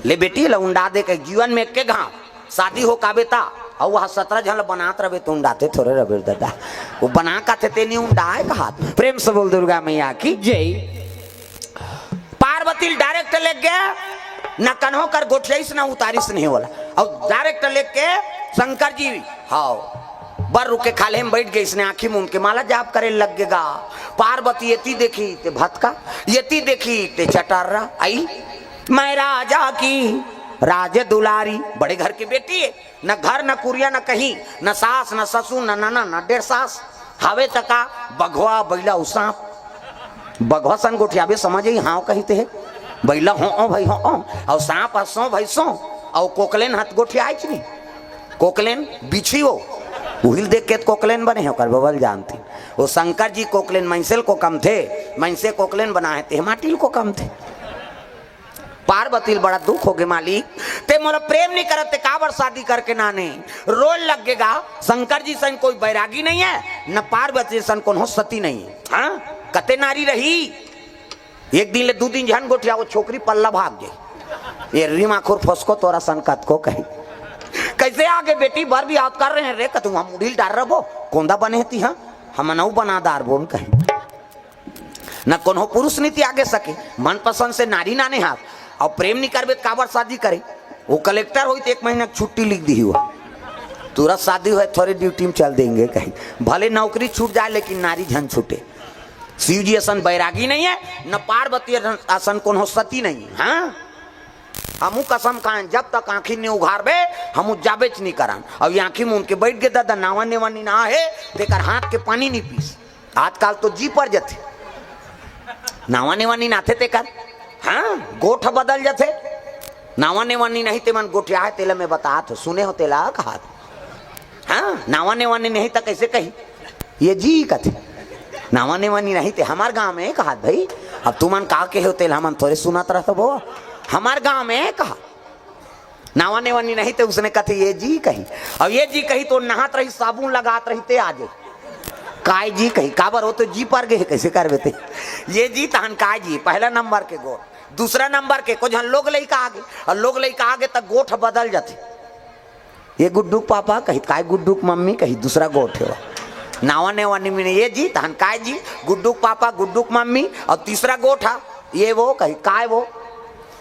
ले बेटी, ल उंडा दे के जीवन में एके घाव शादी हो काबे ता, अउ वह सतरा झन ल बनात रबे त उंडाते थोरे रबे दादा। वो बना काथे ते नहीं उंडाए कहा। प्रेम से बोल दुर्गा मैया की। जय। पार्वती ल डायरेक्ट लेग गे, न कन्हो कर गोठियाइस न उतारिस नहीं वाला। अउ डायरेक्ट लेग के शंकर जी, हाव, बर रुके खाल्हे में बैठ गे, इसने आँखी मूंद के माला जाप करे लग गे गा। पार्वती एती देखी ते भतका, एती देखी ते चटर्रा। आई, मैं राजा की राज दुलारी, बड़े घर की बेटी हे, न घर न कुरिया न कहीं, न सास न ससुर न नना न डेढ़ सास। हावे त का, बघवा, बैला अउ सांप। बघवा सन गोठियाबे समझ आई, हाँव कहिते हे। बैला हो ओ भाई हो ओ, अउ सांप ह सो भाई सो, अउ कोकलेन हत गोठियाइच नहीं। कोकलेन बिछी हो, उहिल देख के त कोकलेन बने हे, ओकर बबल जानती। वो शंकर जी कोकलेन मइनसे ल कोकमथे, मइनसे कोकलेन बनाए हे, ते माटी ल कोकमथे। पार्वती ल बड़ा दुख हो गे, मालिक, ते मोला प्रेम नहीं करत, ते काबर शादी करके नाने? रोल लग गे गा। शंकर जी सन कोई बैरागी नहीं हे, न पार्वती सन कोनो सती नहीं हे। हाँ, कते नारी रही। एक दिन ले दू दिन झन गोठिया, वो छोकरी पल्ला भाग गे। ये रीमा खुर फसको तोरा सन कतको कही। कैसे आगे बेटी, बर भी याद कर रहे हैं रे, कतू हम मुड़ी ल डार रबो, कोंदा बने हती, हाँ, हम नऊ बना दार बोन कही। न कोनो पुरुष नहीं त्यागे सके, मनपसंद से नारी नाने हाथ, अउ प्रेम नहीं करबे त काबर शादी करे? वो कलेक्टर होई त एक महीना के छुट्टी लिख दिही हुआ, तुरंत शादी होए, थोरे ड्यूटी में चल देंगे कहीं, भले नौकरी छूट जाए लेकिन नारी झन छूटे। शिव जी असन बैरागी नहीं हे, न पार्वती असन कोनो सती नहीं हे। हाँ, हमू कसम खाएन, जब तक आँखी नहीं उघारबे, हमू जाबेच नहीं करन। अउ ये आँखी मूंद के बैठ गे दादा, नावा नेवा नी ना हे, तेकर हाथ के पानी नहीं पीस। आजकल तो जी पर जथे। नावा नेवा नी नाथे तेकर। हाँ, गोठ बदल जथे। नावा नेवा नी नहीं ते मन गोठिया हे, तेला मैं बतात हो, सुने हो तेला कहात। हाँ, नावा नेवा नी नहीं त कैसे कही? ये जी कथे। नावा नेवा नी नहीं ते हमार गाँव में कहात भाई। अब तुमन का कहे हो तेला हमन थोरे सुनत रहत हो बो। हमार गाँव में कहा। नावा नेवा नी नहीं ते उसने कथे, ये जी कही। अउ ये जी कही तो नहात रही, साबुन लगात रही ते आ जाई। काय जी कही, काबर हो तो जी पर गे, कैसे करबे ते? ये जी तहन काय जी, पहला नंबर के गोठ, दूसरा नंबर के, को झन लोग लइका आगे, अउ लोग लइका आगे त गोठ बदल जथे। ये गुड्डू के पापा कही, काय गुड्डू के मम्मी कही, दूसरा गोठ हे वो। नावा नेवा नी मिने, ये जी तहन काय जी, गुड्डू के पापा, गुड्डू के मम्मी, अउ तीसरा गोठ हा, ये वो कही, काय वो?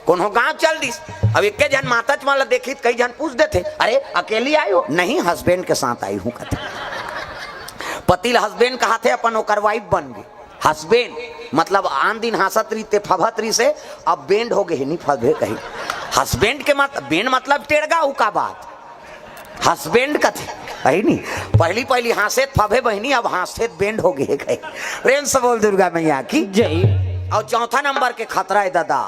कोनो गाँव चल दिस। अब एके झन माताच मन ल देखी त कई झन पूछ देथे, अरे अकेली आई हो? नहीं, हस्बैंड के साथ आई हूँ कथे। पति ल हस्बैंड कहाथे, अपन ओकर वाइफ बन गे। हस्बैंड मतलब आन दिन हाँसत रहिते, फभत रहिसे, अब बैंड हो गे हे, नी फभे कही। हस्बैंड के मत, बैंड मतलब टेड़गा, उ का बात? हस्बैंड कथे, बहिनी, पहली पहली हाँसे त फभे बहिनी, अब हाँसे त बैंड हो गे हे कही। प्रेम से बोल दुर्गा मैया की। जय। अउ चौथा नंबर के खतरा हे दादा,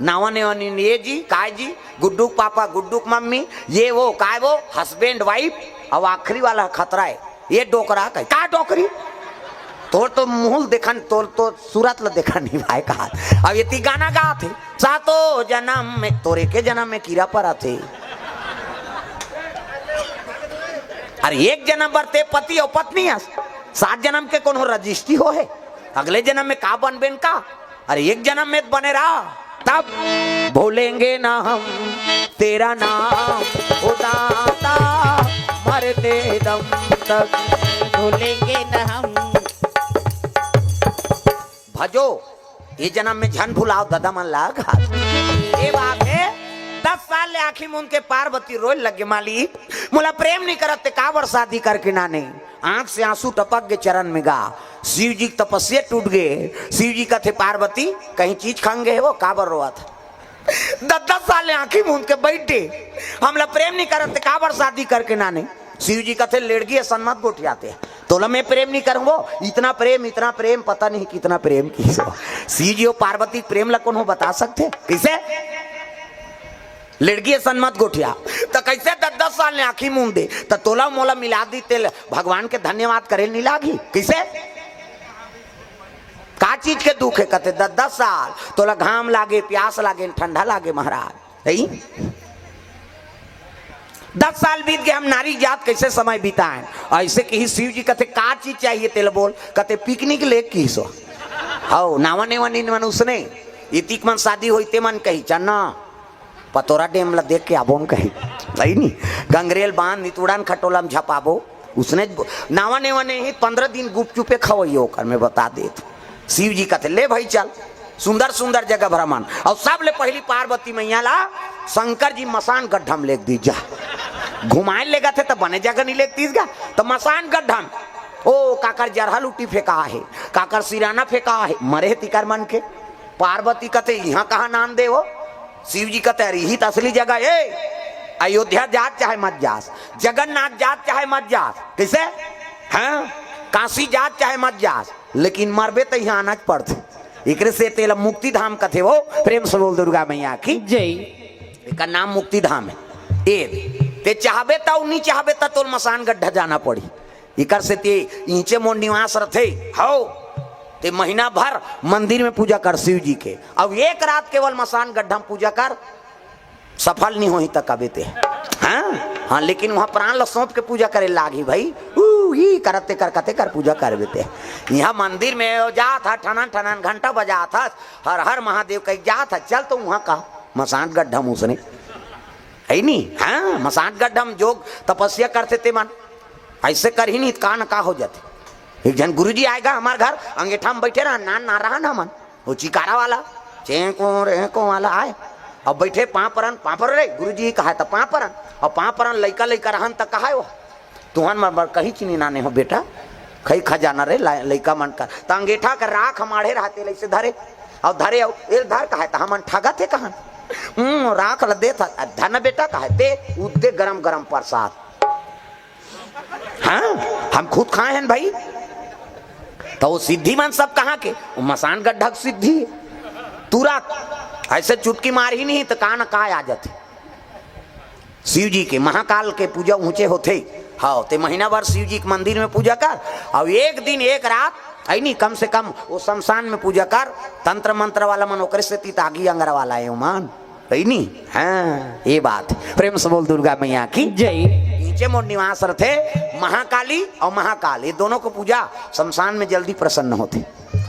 नावा नेवा नी, ये जी, काय जी, गुड्डू के पापा, गुड्डू के मम्मी, ये वो, काय वो, हस्बैंड वाइफ, अउ आखिरी वाला खतरा हे, ये डोकरा कही, का डोकरी? तोर तो मुँह ल देखन, तोर तो सूरत ल देखन नहीं भाई कहा। अब एती गाना गाथे, सातों जनम में, तोर एके जनम में कीरा परथे। अरे एक जनम बर ते पति अउ पत्नी हस, सात जनम के कोनो रजिस्ट्री हो हे? अगले जनम में का बनबेन का? अरे एक जनम में त बने रहा, तब भूलेंगे ना हम तेरा नाम, ओ दाता, मरते दम तक भूलेंगे ना हम। भजो, ये जनम में झन भुलाव ददा मन ला घात। ये बात हे, दस साल ले आँखी मूंद के पार्वती रोए लगे, मालिक, मोला प्रेम नहीं करत ते काबर शादी करके नाने? आँख से आँसू टपक गे चरण में गा। शिव जी के तपस्या टूट गे। शिव जी कथे, पार्वती, कहीं चीज खंगे हे वो, काबर रोवत? दस दस साल ले आँखी मूंद के बैठे, हमला प्रेम नहीं करत ते काबर शादी करके नाने? शिव जी कथे, लेड़गी असन मत गोठियाते, तोला मैं प्रेम नहीं करूँगो। इतना प्रेम, इतना प्रेम, पता नहीं कितना प्रेम किहिस हो। शिव जी हो पार्वती के प्रेम ला कोनो बता सकथे? कइसे? लेड़गी असन मत गोठिया। त कइसे दस दस साल ले आँखी मूंद दे? त तोला मोला मिला दी, तेल भगवान के धन्यवाद करे नहीं लागी? कइसे? का चीज के दुख हे? कथे, दस दस साल तोला घाम लागे, प्यास लागे, ठंडा लागे महाराज। हे? दस साल बीत गे, हम नारी जात कइसे समय बिताएं? अइसे किहिस शिव जी, कथे, का चीज चाहिए तेला बोल? कथे, पिकनिक ले किहिस हो। हव, नावा नेवा नीन मन उसने, इतिक मन शादी होई ते मन कही, चन्ना, पतोरा डेम ला देख के आबो न कही। हे नी? गंगरेल बांध, नितुड़न खटोला में झपाबो। उसने ज-, नावा नेवा नहीं, पंद्रह दिन गुपचुपे खवइयो ओकर, मैं बता देत। शिव जी कथे, ले भाई चल, सुंदर सुंदर जगह भ्रमण। अउ सबले पहिली पार्वती मैया ला शंकर जी मसान गड्ढा में लेग दीस जा। घुमाए लेगथे त बने जगह नहीं लेग दीस गा, त मसान गड्ढा में। ओ, काकर जरहा लुटी फेंका हे, काकर सिराना फेंका हे, मरे हे तिकर मन के। पार्वती कथे, इहाँ कहाँ नान दे हो? शिव जी कथे, अरे, इही त असली जगह हे। अयोध्या जात चाहे मत जास, जगन्नाथ जात चाहे मत जास, कइसे? हाँ, काशी जात चाहे मत जास, लेकिन मरबे त इहाँ आना च पड़थे। एकरे से तेला मुक्ति धाम कथे हो। प्रेम से बोल दुर्गा मैया की। जय। एकर नाम मुक्ति धाम हे। ए, ते चाहबे त अउ नहीं चाहबे त तोल मसान गड्ढा जाना पड़ी। इकर से ते इहिंचे मोर निवास रथे। हव, ते महीना भर मंदिर में पूजा कर शिव जी के, अउ एक रात केवल मसान गड्ढा में पूजा कर, सफल नहीं होही त कबे ते। हाँ, हाँ, लेकिन वहाँ प्राण ला सौंप के पूजा करे लागी भाई। ऊ, ई करत ते कर, कते कर पूजा करबे ते। इहाँ मंदिर में जात ह, ठनन ठनन घंटा बजात ह, हर हर महादेव कहि जात ह, चल तो वहाँ का मसान गड्ढा में उसने। हे नी? हाँ, मसान गड्ढा में जोग तपस्या करथे ते मन। अइसे करही नहीं त का न का हो जाथे। एक झन गुरुजी आय गा हमर घर, अंगेठा में बैठे रहन, नान नान रहन हमन, वो चिकारा वाला, चेंको रेंको वाला आय। अब बैठे पाँव परन, पाँव पर रे, गुरुजी कहाय त पाँव परन, अउ पाँव परन लइका लइका रहन त कहाय वो, तुहन मन बर कहीं चीनी नाने हो बेटा, खई खजाना रे ला-, लइका मन कर। त अंगेठा के राख माढ़े रहते, अइसे धरे, अउ धरे, अउ एल धर कहाय त हमन ठगत हे कहन। हम्म, राख ल देत ह, धन बेटा कहाय ते, उद्दे गरम गरम प्रसाद। हाँ, हम खुद खाए हन भाई। त वो सिद्धि मन सब कहाँ के? वो मसान गड्ढा के सिद्धि। तुरत अइसे चुटकी मारही नहीं त का न का आ जाथे। शिव जी के महाकाल के पूजा ऊंचे होथे। हव, ते महीना भर शिव जी के मंदिर में पूजा कर, अउ एक दिन एक रात, हे नी, कम से कम वो शमशान में पूजा कर। तंत्र मंत्र वाला मन ओकरे सेती त आगी अंगरा वाला हे ओमन। हे नी? हाँ, ये बात। प्रेम से बोल दुर्गा मैया की। जय। इहिंचे मोर निवास रथे। महाकाली अउ महाकाल, ये दोनों को पूजा शमशान में जल्दी प्रसन्न होथे।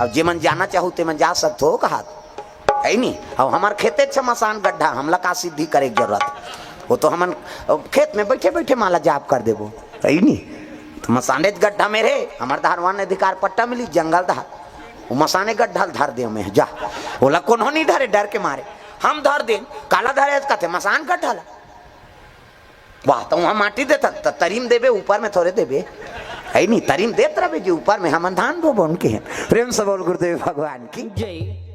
अब जे मन जाना चाहू ते मन जा सकथो कहात। हे नी? अब हमर खेते छ मसान गड्ढा, हमला का सिद्धि करे के जरूरत? वो तो हमन, अब खेत में बैठे बैठे माला जाप कर देबो। हे नी? त मसानेच गड्ढा में रे, हमर धारवान अधिकार पट्टा मिली, जंगल धार। वो मसाने गड्ढा ल धर दे में, जा। ओला कोनो नहीं धरे, डर के मारे। हम धर देन, काला धरे कथे, मसान गड्ढा ला। वाह, त वहाँ माटी देत, त तरी म देबे, ऊपर में थोरे देबे। हे नी, तरी म देत रहबे जी, ऊपर में हमन धान बोबो उनके। प्रेम से बोल गुरुदेव भगवान की। जय।